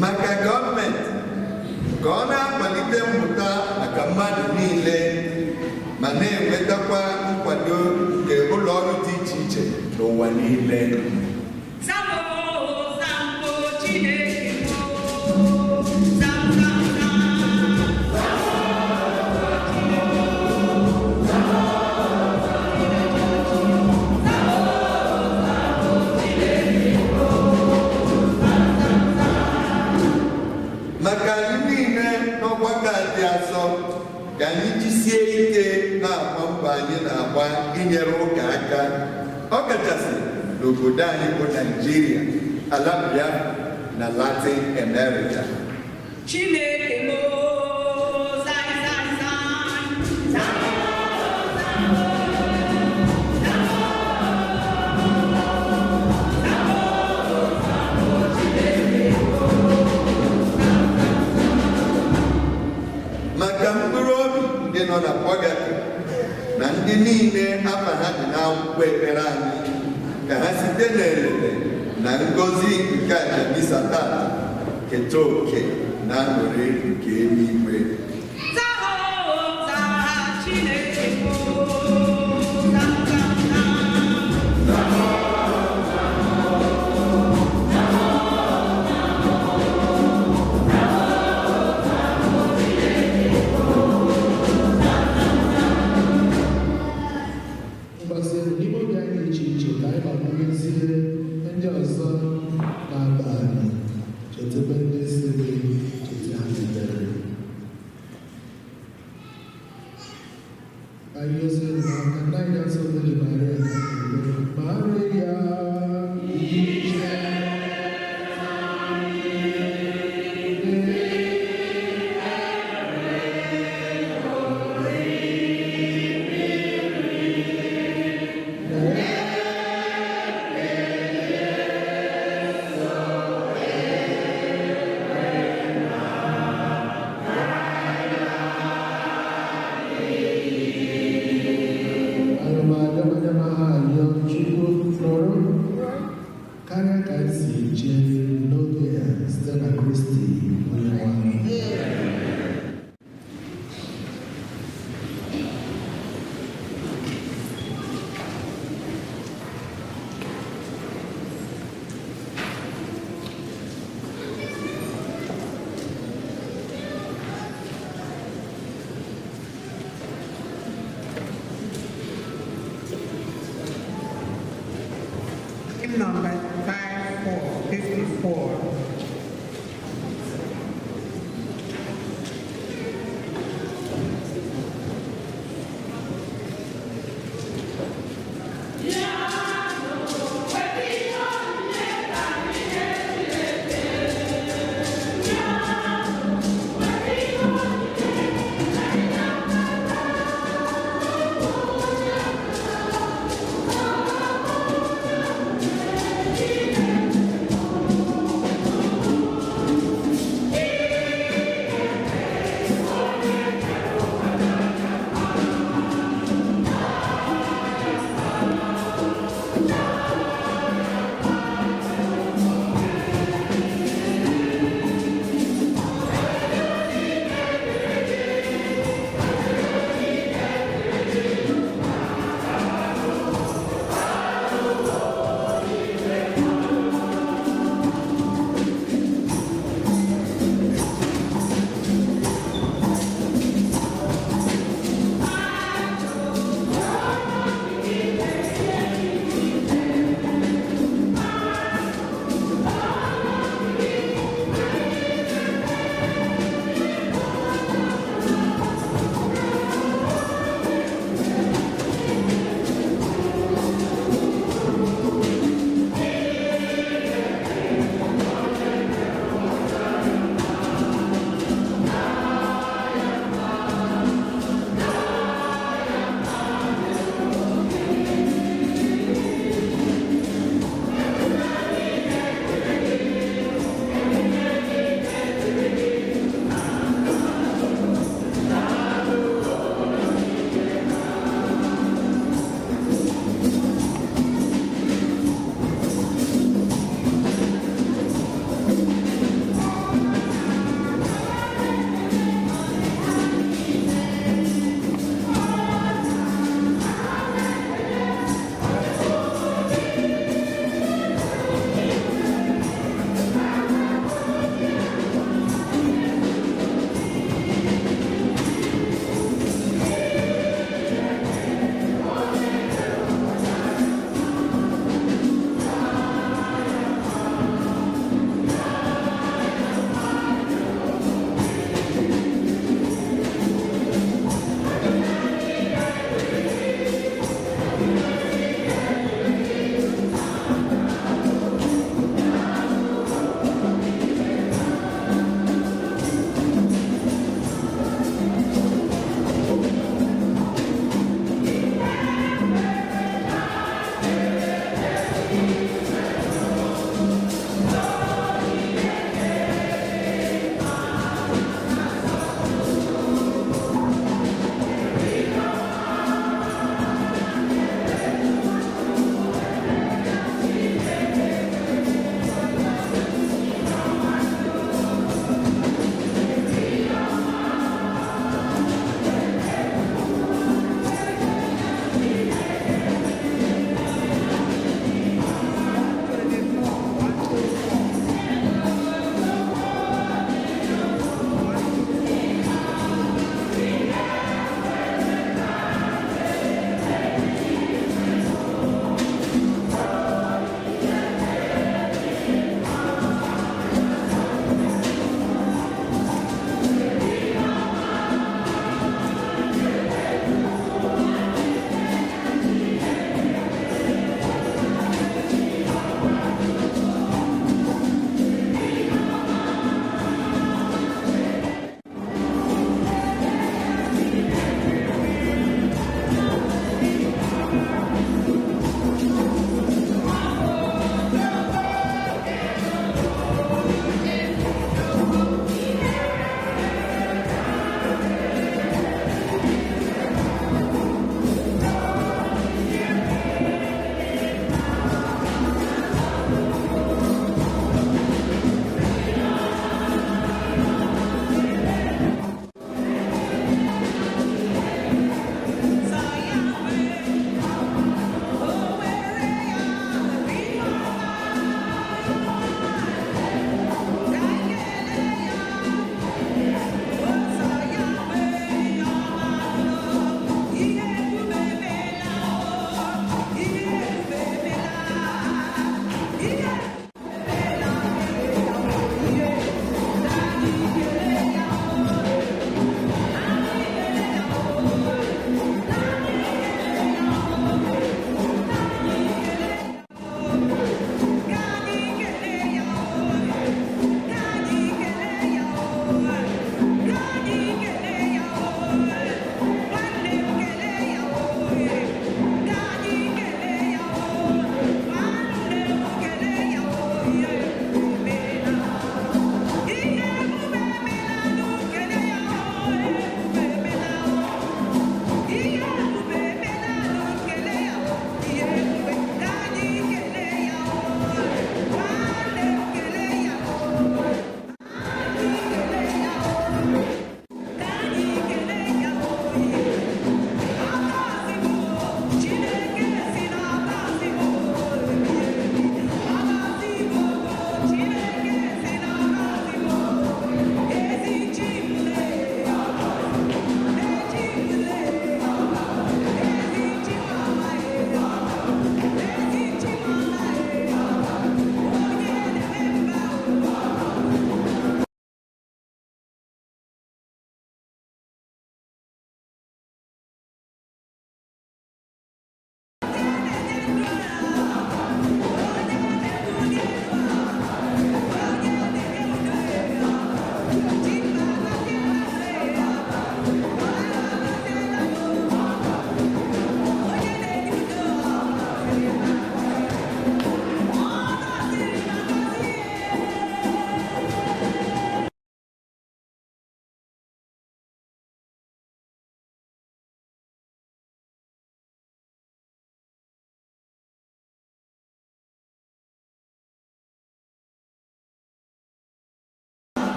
Maka gọọmenti, ka ọ na-akwalite mmụta maka mmadụ niile ma na-enwetakwa nkwado nke ụlọ ọrụ dị iche iche n'ụwa niile. Zambo, zambo, Chineke mo. Zam, zam, zam. Maka anyị niile n'ọgbakọ a dị asọ, ka anyị jisie ike na-agba mbọ anyị na-agba inyere ụka aka, ọ kachasị n'obodo anyị bụ Naijiria, ala Biafra na Latin America. Chineke mo, zai, zai, zai. Zambo, zambo, zambo, zambo, Chineke mo. Maka mkpụrụ obi ndị nọ na pọgatọrị na ndị niile afa ha dị n'akwụkwọ ekpere anyị, ka ha site n'elele na ngọzi nke aja misa tata keta oke na aṅụrị nke eluigwe. Mgbasiri n'ime obi anyị dị iche iche ka anyị gbakwunyezie ndị ọzọ na-akpa anyị, chetebe ndị siri cheta ha n'ebere. Anyị ozi n'aka nna anyị asọ Virgin Maria Maria. Anyị ma-arịọ onye ma ha arịọ Chukwu nụrụ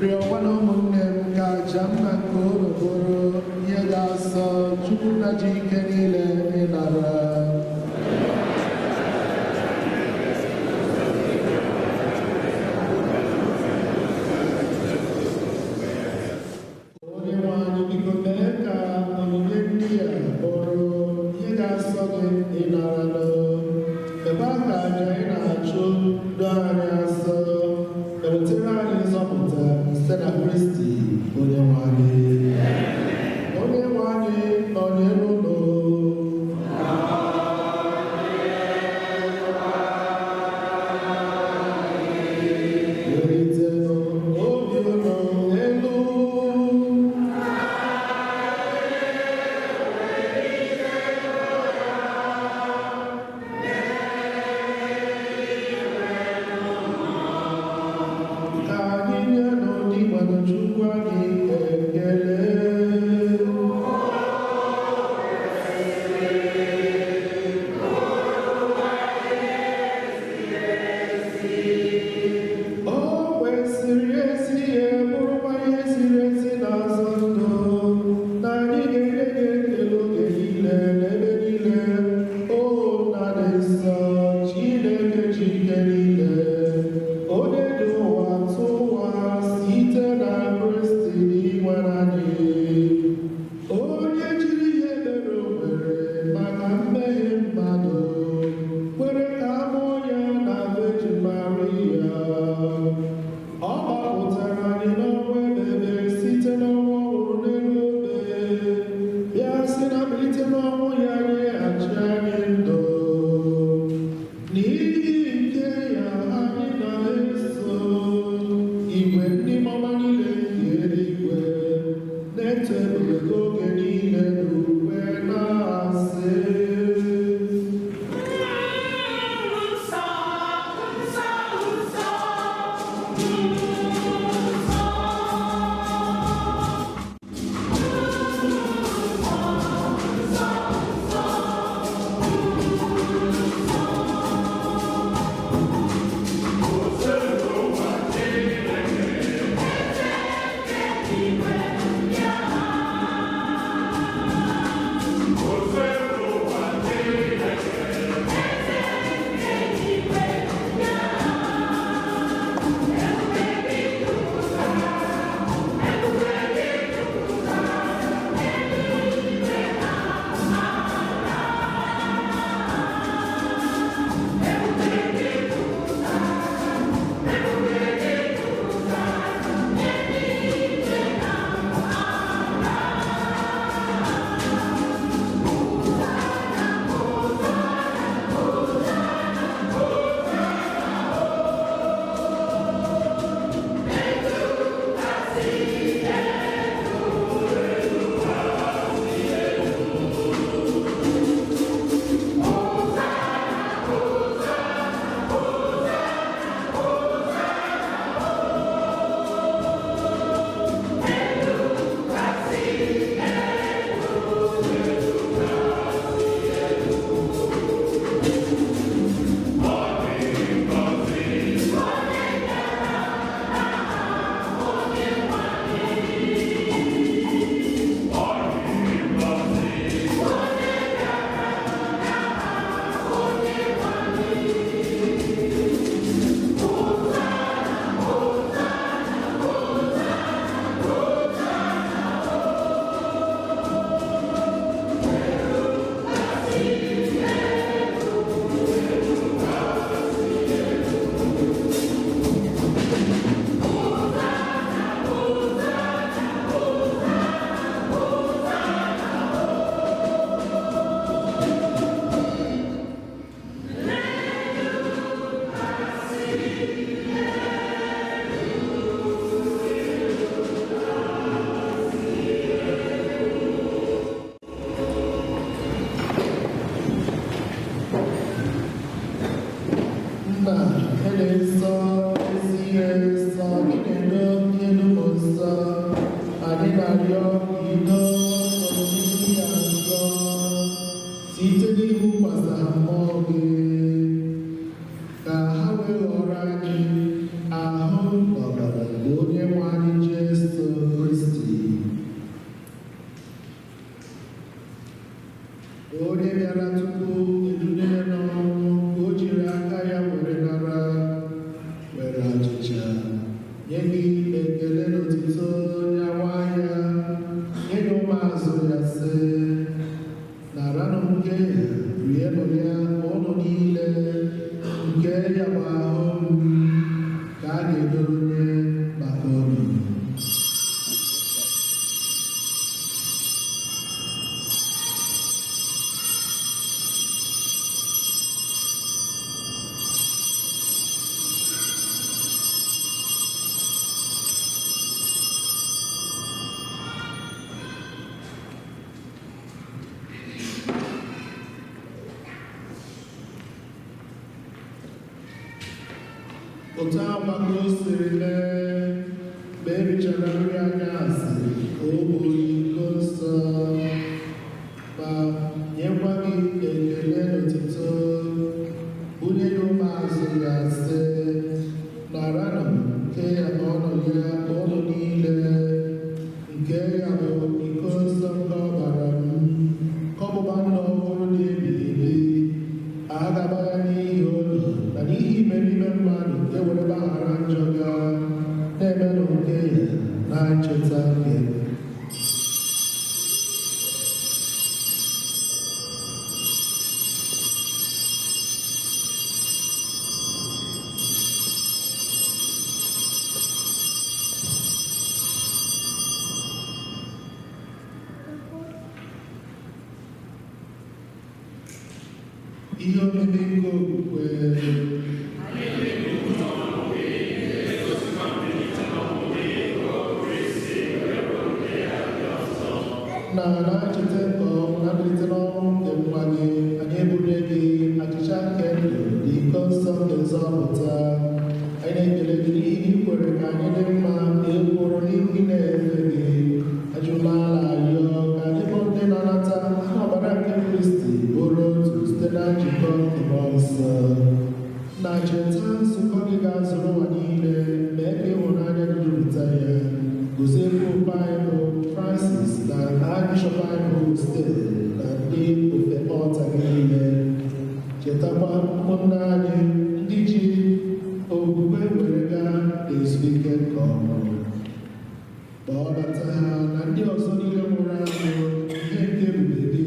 Rịọkwana ụmụnne m ka aja m na nke unu bụrụ ihe ga-asọ Chukwu nna ji ike niile ịnara. Onye nwe anyị, biko mee ka onyinye ndị a bụrụ ihe ga-asọ gị ịnara. Mekwa ka aja ị na-achụ doo anyị asọ, wetara anyị nzọpụta site na Kristi onye nwe anyị. Onye nwe anyị nọnyere unu. Welitenụ obi unu elu. Ka anyị nyenụ Dinwenụ Chukwu anyị ekele. O kwesịrị ezi ihe, bụrụkwa ihe ziri ezi na-azọ ndụ, na anyị ga-enye gị ekele oge niile n'ebe niile, o Nna dị nsọ, Chineke ji ike niile, onye dị ụwa tụ ụwa site na Kristi Dinwenụ anyị. Onye jiri ihe mere o nwere maka mmehie mmadụ, kwere ka a mụọ ya na Virgin Maria. Ọ gbapụtara anyị n'ọnwụ ebebe site n'ọnwụ ọ nwụrụ n'elu obe, bịa sị na mbilite n'ọnwụ ya nyeghachi anyị ndụ. N'ihi nke ya anyị na-eso igwe ndị mmụọ niile nke eluigwe na-eto ebube gị oge niile n'ukwe na-asị. Nsọ, nsọ, nsọ, nsọ. Otu akwa ka o siri mee mgbe e richara nri anyasị, ka o buru iko nsọ ma nyekwa gị ekele n'otuto, bunye ya ụmụazụ ya, sị: "Naranụ nke ya ma ọnụ ya ụnụ niile. Nke ya bụ iko nsọ nke ọbara m, ka ọgbụgba ndụ ọhụrụ dị ebighị ebi. A ga-agba ya n'ihi unu na n'ihi imerime mmadụ nke were gbaghara njọ ga. Na-emenụ nke ya na ncheta nke." Ihe omimi nke okwukwe. Na na-echeta nke ọnwụ na mbilite n'ọnwụ nke nwa gị, anyị ebunye gị achịcha nke ndụ na iko nsọ nke nzọpụta. Anyị na-ekele gị n'ihi na ị kwere ka anyị dị mma na ekworo n'ihu gị na-efe gị. Ajụmala arịọ ka anyị bụ ndị na-anata ọbara nke Kristi bụrụ otu site na njikọ nke Mmụọ Nsọ. Na cheta nzukọ gị ga-azụrụ ụwa niile, mee ka ịhụnanya gị jupụta ya. Gozie Popu anyị bụ Francis na Archbishop anyị bụ Stephen na ndị ofe ọta gị niile. Chetakwa ụmụnne anyị ndị ji okwukwe were gaa n'ezumike nke ọma. Kpọbata ha na ndị ọzọ niile nwụrụ anwụ ihe nke ebube gị.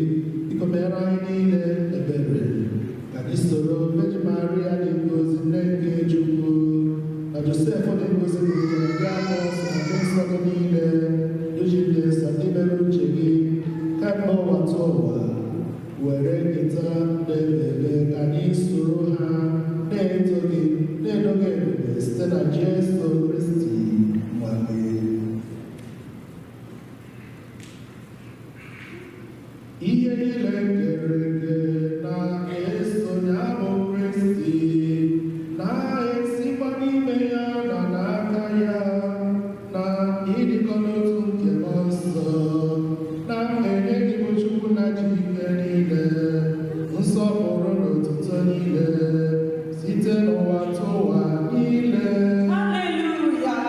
Biko mere anyị niile ebere, ka anyị soro Virgin Maria dị ngozi, nne nke Chukwu, na Josef dị ngozi gụnyere ndị apọstụl na ndị nsọ gị niile, iji ndị nsọ ndị mere uche gị kemgbe ụwa tụ ụwa, were nketa na-ebebe, ka anyị soro ha na-eto gị na-edo gị ebube site na Jesu Kristi nwa gị. Ihe niile kere eke na-eso ya bụ Kristi, na-esikwa n'ime ya na n'aka ya, na ịdịkọ n'otu nke Mmụọ Nsọ, na-enye gị bụ Chukwu na ji ike niile, nsọpụrụ na otuto niile, site n'ụwa tụ ụwa niile. Hallelujah.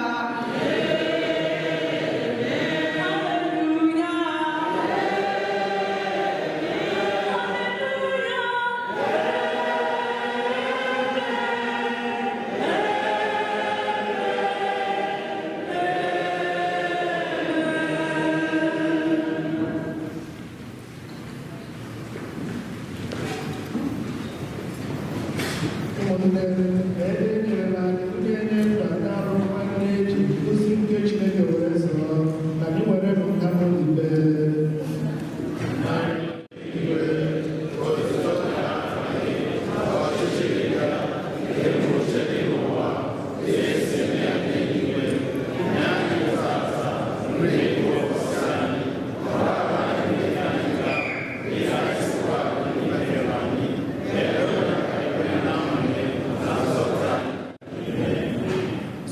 Hallelujah. Ụmụnne, ebe e nyerela anyị ndị enye mba na-arụ nwanne eji ozi nke Chineke were zụọ, ka anyị were bụ nkamolibe.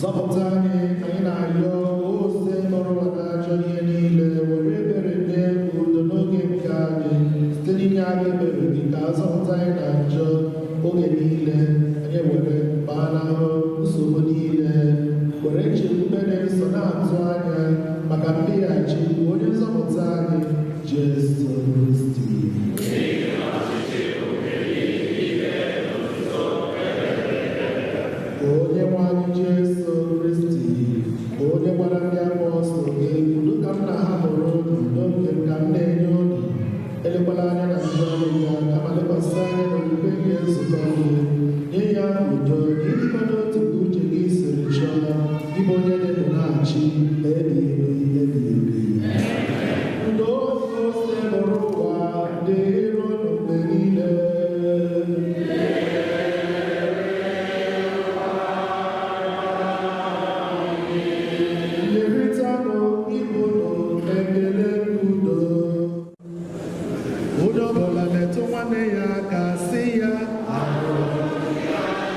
Zọpụta anyị, anyị na-arịọ, ose nọrọ ụwa n'ajọ ihe niile, were ebere mee udo n'oge nke anyị, site n'inye anyị ebere gị, ka a zọpụta anyị na njọ oge niile, anyị were gbanahụ nsogbu niile, were nchekwube dị nsọ na-atụ anya maka mbịaghachi nke onye nzọpụta anyị Jesu Kristi. Onye nwe anyị Jesu Kristi, onye gwara ndị apọstụl gị, "Udo ka m na-ahapụrụ unu, udo nke m ka m na-enye unu. Elekwala anya na njọ ọrụ ya, kama lekwasị anya n'okwukwe nke nzukọ gị. Nye ya udo na ịdịkọ n'otu ka uche gị siri chọọ, ịbụ onye dị ndụ na-achị ebighị ebi ebighị ebi." Udo ose bụrụ ụwa dịrị unu mgbe niile. Nyerịtanụ ibe unu ekele udo. Onye ọbụla metụ nwanne ya aka, sị ya, "Ahụrụ m."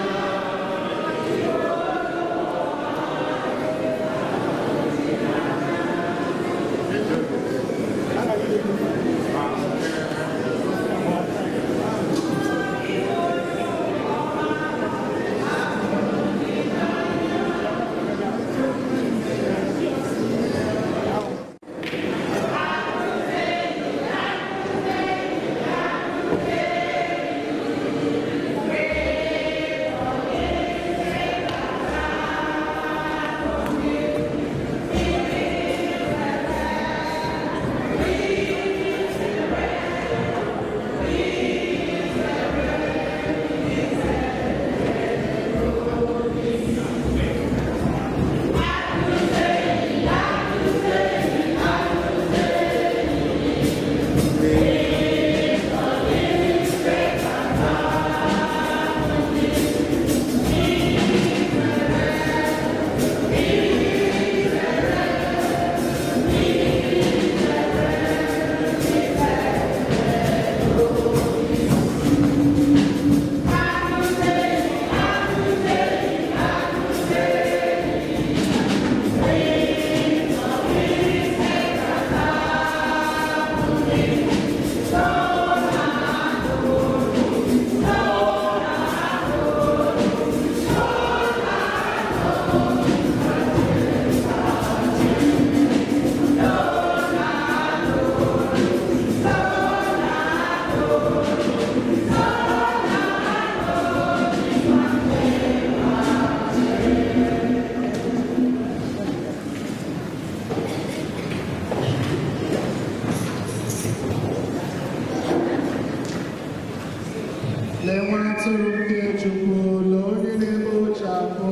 Lee nwa atụrụ nke Chukwu, lee onye na-ekpochapụ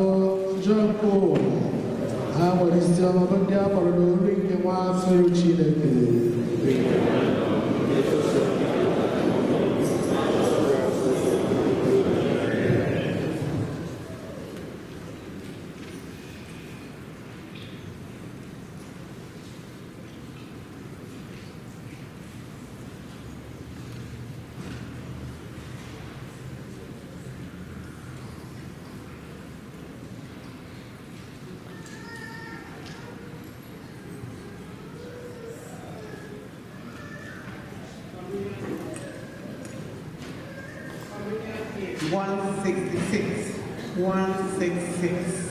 njọ nke ụwa. Ha nwere isi ọma bụ ndị a kpọrọ n'oriri nke nwa atụrụ Chineke. 166, 166.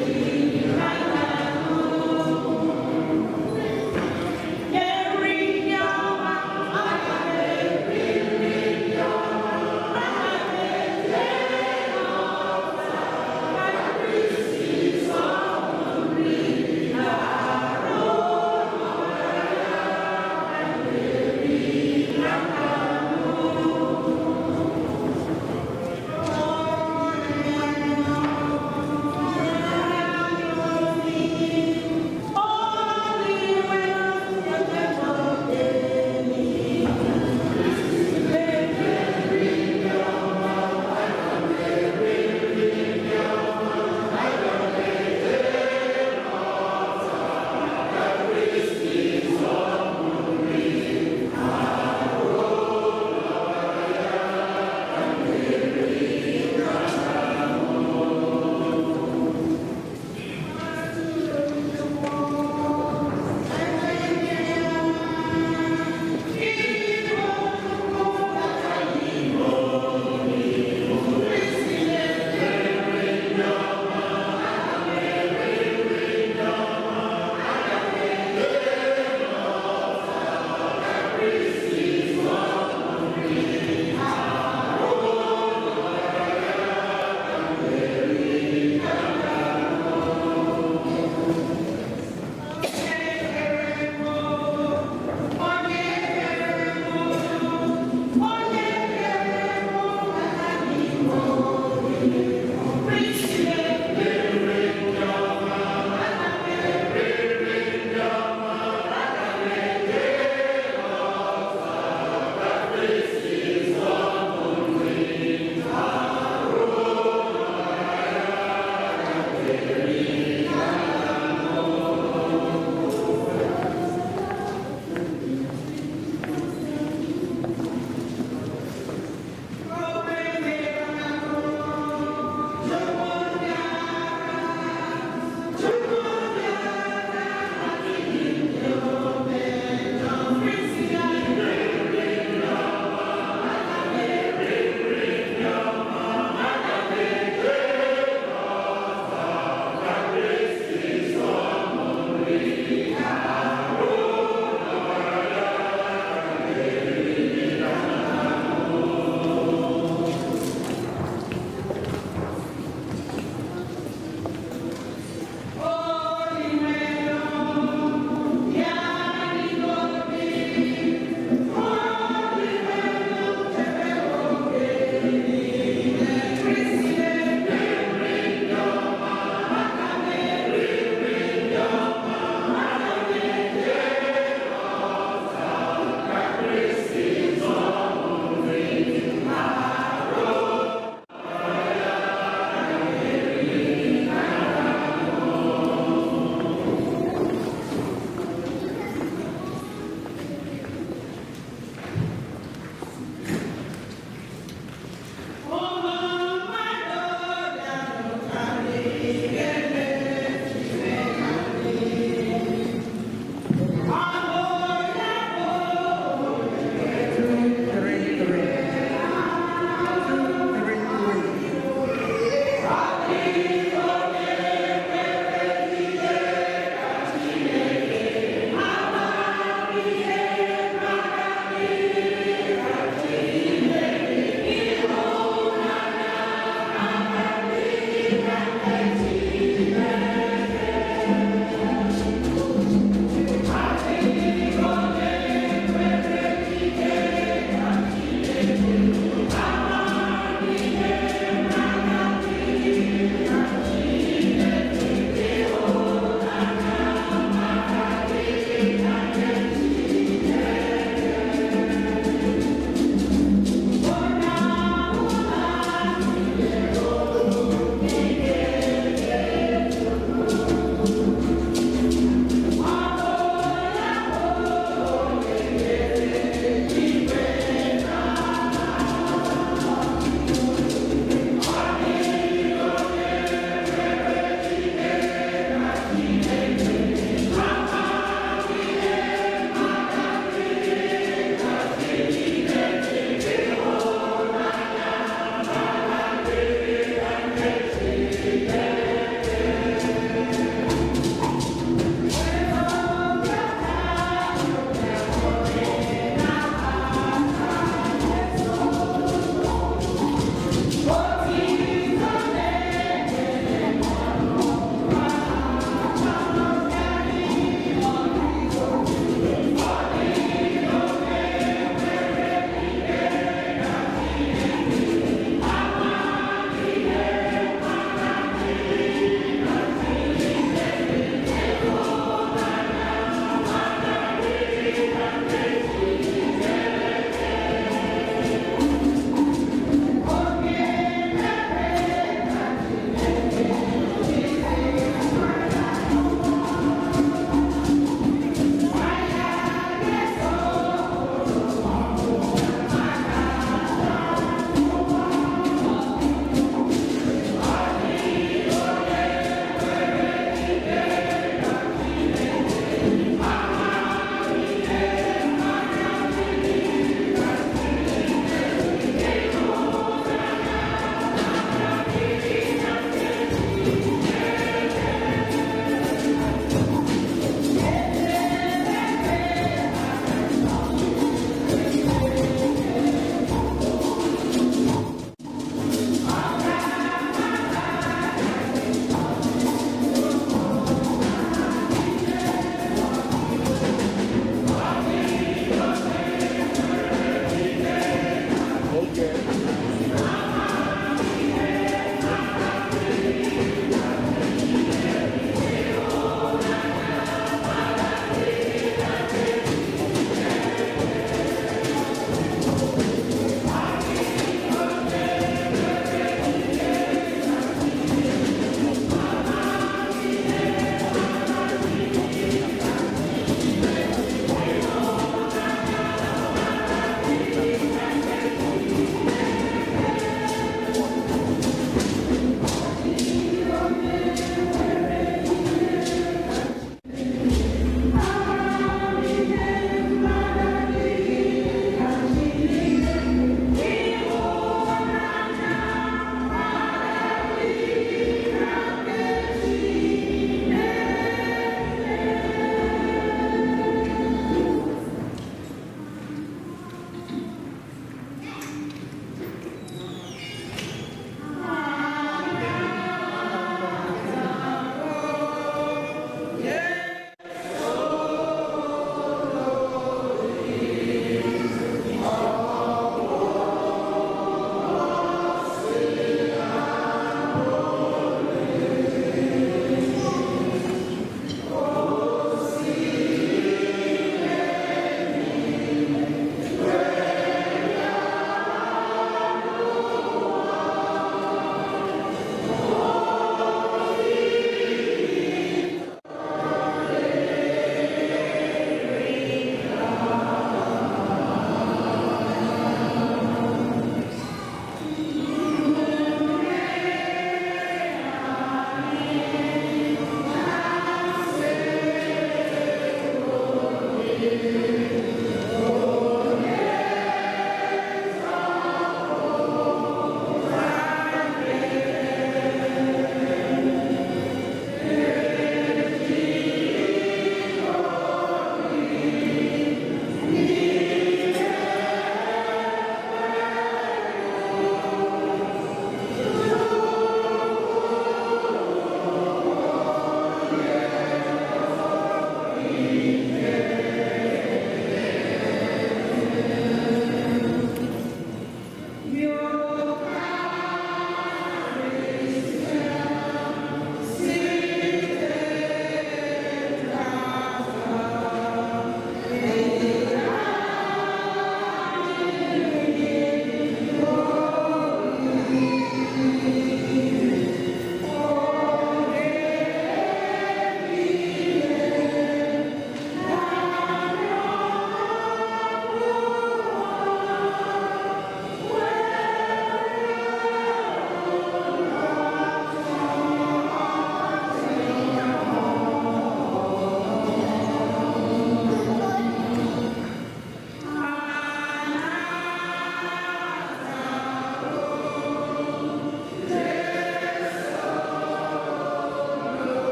Thank you.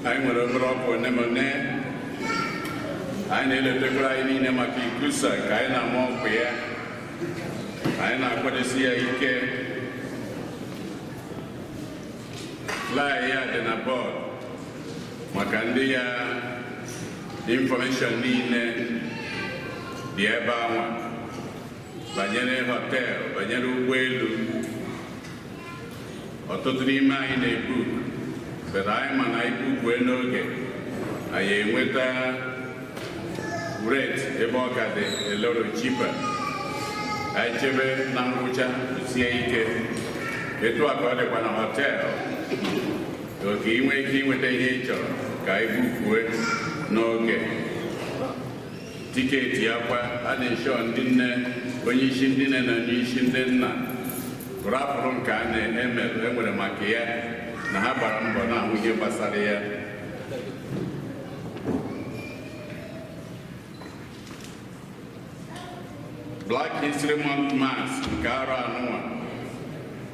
Anyị nwere obere ọkụ one ma one. Anyị na-eletekwara anyị niile maka ikusa ka anyị na-ama ọkụ ya. Anyị na-akwadosi ya ike. Flyer ya dị na bọọdụ maka ndị ya information niile dị ebe anwa banyere hotel, banyere ụgbọelu. Ọtụtụ n'ime anyị na-ebuk, but anyị ma na ibukwe n'oge anyị enweta rate ebe ọ ka dị eloro cheaper. Anyị chebe na ngwụcha sie ike. Etu a ka ọ dịkwa na hotel, oke inwe ike inweta ihe ị chọrọ ka anyị bukwe n'oge. Tiketi ya kwa a na-ensure ndị nne, onye isi ndị nne na onye isi ndị nna rapụrụ nke a na-eme enwere maka ya na ha gbara mbọ na-ahụ ihe gbasara ya. Black History Month Mass nke arọ anụnwa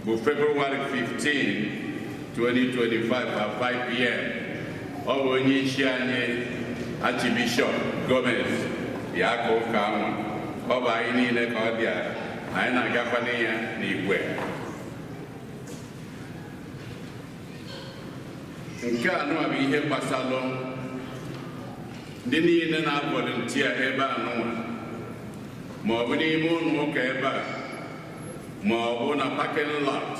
bụ February 15, 2025 at 5 p.m. Ọ bụ onye isi anyị Archbishop Gomez ya aka ụka anwa. Ọ bụ anyị niile ka ọ dị anyị na-agakwana ya n'igwe. Nke anụnwa bụ ihe gbasalụ ndị niile na-volunteer ebe anụnwa, ma ọ bụ n'ime ụlọ ụka ebe a, ma ọ bụ na parking lot.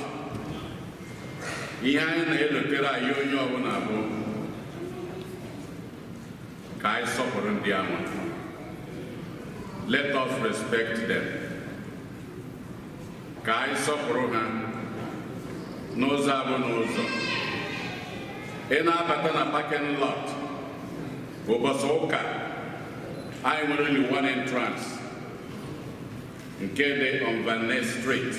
Ihe anyị na-elotere anyị onye ọbụla bụ ka anyị sọpụrụ ndị anwa. Let us respect them. Ka anyị sọpụrụ ha n'ụzọ abụ n'ụzọ. Ị na-abata na parking lot ụbọchị ụka, anyị nwere only one entrance nke dị on Van Ness Street.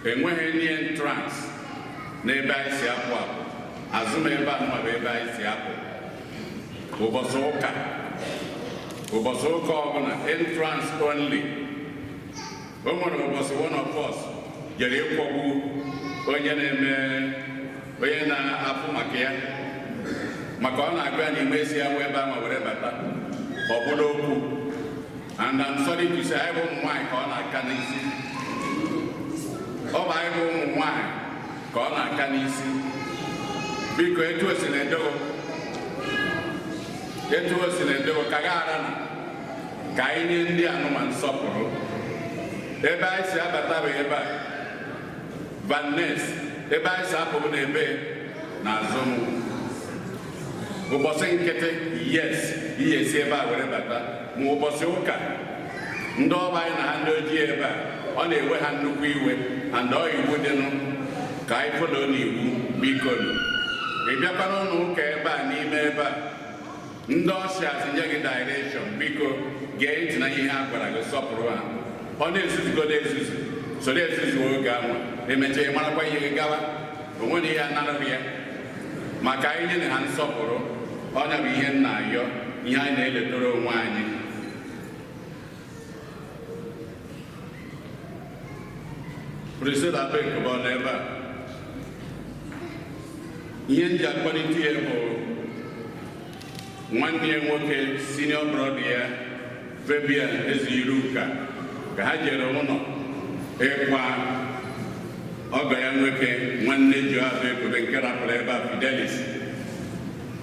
Enweghị any entrance n'ebe anyị si apụ apụ. Azụ m ebe a nwa bụ ebe anyị si apụ. Ụbọchị ụka, ụbọchị ụka ọbụla entrance only. O nwere ụbọchị one of us jere ịkwọgbu onye na-eme, onye na-afụ maka ya, maka ọ na-agụ ya n'ime esi ya wee ebe ahụ were bata, ọ bụrụ okwu. And I'm sorry to say, anyị bụ ụmụ nwaanyị ka ọ na-aka n'isi. Ọ bụ anyị bụ ụmụ nwaanyị ka ọ na-aka n'isi. Biko etu o si na-edogo, etu o si na-edogo ka ga ara na ka anyị nye ndị anụma nsọpụrụ. Ebe anyị si abata bụ ebe a, Van Ness. Ebe anyị si apụ bụ n'ebe n'azụ m. Ụbọchị nkịtị, yes, ihe si ebe a were bata. Ma ụbọchị ụka, ndị ọba anyị na ha ndị ojii ebe a, ọ na-ewe ha nnukwu iwe, and ọ iwu dịnụ ka anyị fọdụ n'iwu biko nụ. Ị bịakwa n'ụlọ ụka ebe a n'ime ebe a, ndị ọchịa tinye gị direction, biko gee ntị na ihe ha gwara gị, sọpụrụ ha. Ọ na-ezuzugodo ezuzu, soro ezuzu oge ahụ, emechaa ị marakwa ihe gị gawa, o nwere ihe anaraghị ya. Maka anyị nyere ha nsọpụrụ, ọnya bụ ihe nna ayọ, ihe anyị na-eletara onwe anyị. Priscilla Bekụbọ n'ebe a. Ihe m ji akpọlite ya bụ nwanne ya nwoke, senior brother ya, Fabian Eziruka, ka ha jere ụlọ ịkwa ọgọ ya nwoke, nwanne Joab Ekube nke rapụrụ ebe a, Fidelis.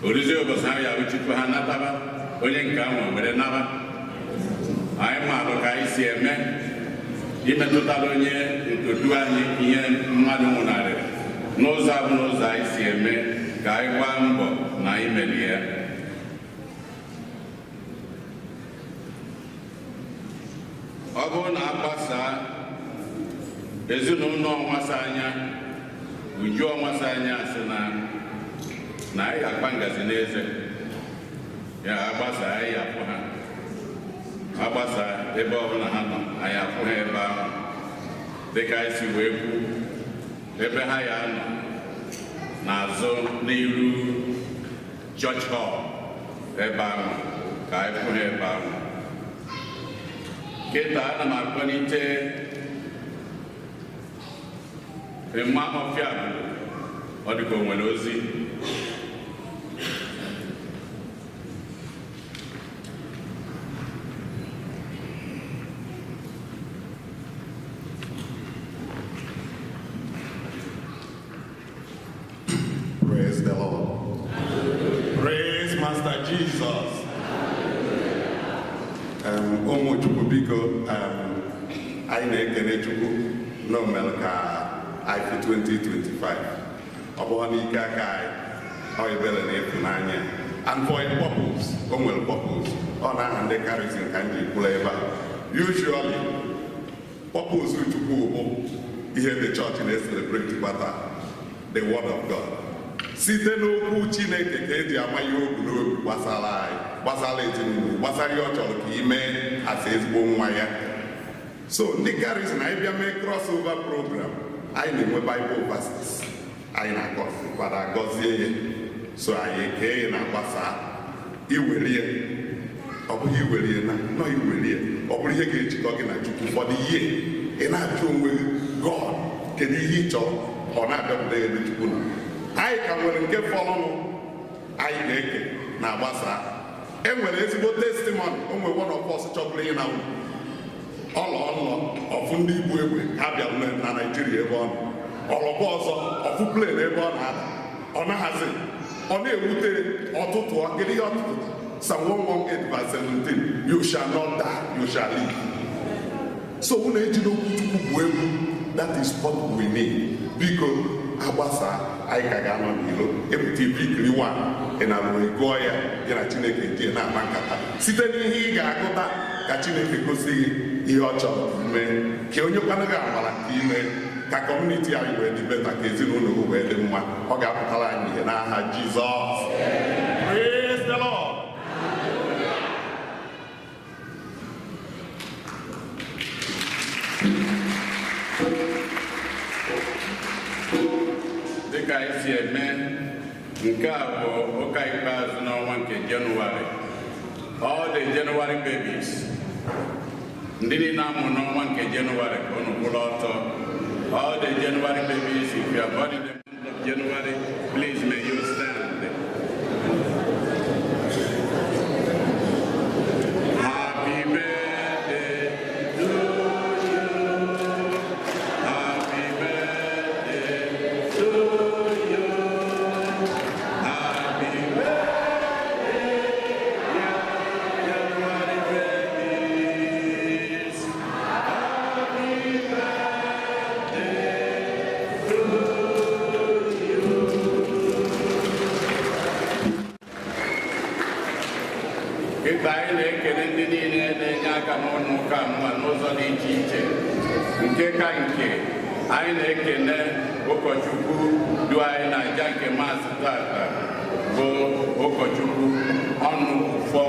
Oruzie ụbọchị ha ya bụ tupu ha nataba, onye nke ahụ were naba. Anyị maalụ ka anyị si eme imetụtara onye ntodu anyị ihe mmadụ nwụnarịrị. N'ụzọ abụ n'ụzọ anyị si eme ka anyị gbaa mbọ na anyị meri ya. Ọ bụrụ na a gbasaa ezinụlọ ọnwasa anya, uju ọnwasa anya sị na anyị ga-akpa ngazi n'eze ya, agbasa anyị afụ ha, agbasa ebe ọbụla ha nọ anyị afụ ha ebe ahụ. Dịka anyị si wee kwu, ebe ha ya nọ n'azụ n'iru church hall ebe ahụ ka anyị fụ ha ebe ahụ. Kịta ana m akpọlite Emma Ọfịa, ọ dịka o nwere ozi. Master Jesus. Ụmụ Chukwu, biko, anyị na-ekene Chukwu na o mere ka anyị fụ 2025. Ọ bụghị n'ike aka anyị, ọ ebere na ịfụnanya and for a purpose. O nwere purpose. Ọ na-aha ndị charism ka m ji kwuru ebe a. Usually purpose Chukwu bụ ihe the church na-celebrate gbata the word of God. Site n'okwu Chineke ka eji ama ihe o bu n'obi gbasara anyị, gbasara ezinụlọ, gbasara ihe ọ chọrọ ka ị mee asa ezigbo nwa ya. So ndị charism, anyị bịa mee crossover program, anyị na-enwe Bible verses anyị na-akọ kwada agọzie ya. So anyị ekee ya na agbasa iwerie. Ọ bụghị iwerie na nọ iwerie, ọ bụrụ ihe ga-ejikọ gị na Chukwu. Ụfọdụ ihe ị na-ajụ onwe gị, "God, kedu ihe ị chọrọ?" Ọ na-abịakwute ebe Chukwu nọ. Anyị ka nwere nke fọrọnụ anyị ga-eke na agbasa. E nwere ezigbo testimony. O nwere one of us chọbụrụ ịna ọlọ ọlọ ọfụ ndị igbu egbe ha bịara na Naijiria ebe ọ nọ. Ọlọkwa ọzọ, ọfụ plane ebe ọ na-ada, ọ naghazị, ọ na-ewute ọtụtụ. Kedu ihe ọtụtụ? Psalm 118 verse 17: "You shall not die, you shall live." So unu ejiri okwu Chukwu bụ egwu. That is what we need. Biko, agbasa, anyị ka ga-anọ n'ilo epụta ipikiri wa ị na-alụ, gụọ ya, gị na Chineke ji na-akpa nkata. Site n'ihe ị ga-agụta ka Chineke gosi gị ihe ọ chọrọ mee, ka onye kwanụ gị amara ka ime ka community anyị wee dị better, ka ezinụlọ gị wee dị mma. Ọ ga-apụtara anyị ihe n'aha Jizọs. Praise the Lord. Dịka anyị si eme, nke a bụ ụka ikpeazụ n'ọnwa nke Jenụwarị. All the January babies, ndị niile amụ n'ọnwa nke Jenụwarị, ka unu kwụrụ ọtọ. All the January babies, if you are born in the month of January, please may you stand. Happy birthday to you. Happy birthday to you. Happy birthday, dear January babies. Happy birthday to you. Kịta anyị na-ekele ndị niile na-enye aka n'ụlọ ụka mma n'ụzọ dị iche iche. Nke ka nke, anyị na-ekele ụkọchukwu du anyị na aja nke maasị tata, bụ ụkọchukwu ọnụ ụfọ.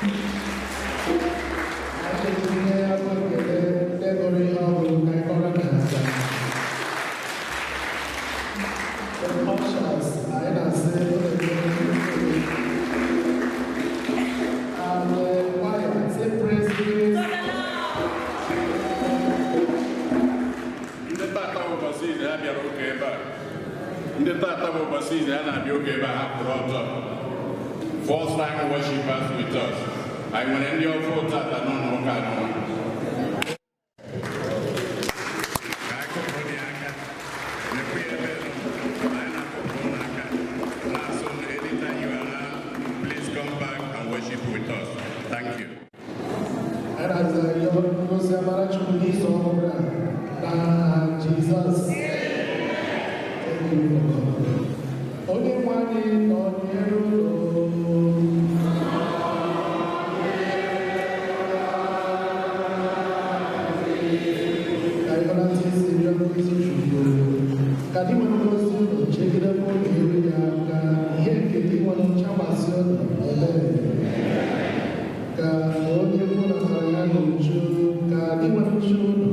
Anyị ga-etinye afọ ekele ndị gụrụ ihe ọgụgụ ka anyị kọrọ na aka. The ushers, anyị na-asị unu ekele. And the choir, say praise be. Ndị tata bụ ụbọchị izu ha bịara ụka ebe a. Ndị tata bụ ụbọchị izu ha na-abịa ụka ebe a, ha kwụrụ ọtọ. First time worshipers with us. Anyị nwere ndị ọfụ tata n'ụlọ ụka anọ. Ka anyị kụpụrụ ya aka. Mekwa ya ebe nọ. Anyị na-akụpụrụ unu aka. Na-asụ unu, anytime you are around, please come back and worship with us. Thank you. Anyị na-arịọ ngozi amara Chukwu n'izu ọhụrụ a n'aha Jizọs. Thank you for coming. Onye nwe anyị nọnyere unu. Ka anyị hụlata isi rịọ ngozi Chukwu. Ka dị nwere ngozi unu chegidekwa unu iru ya aka, ihe nke dị nwere nchakwasị unu ebere. Ka onye kwunatara ya n'uju, ka dị nwere uchu unu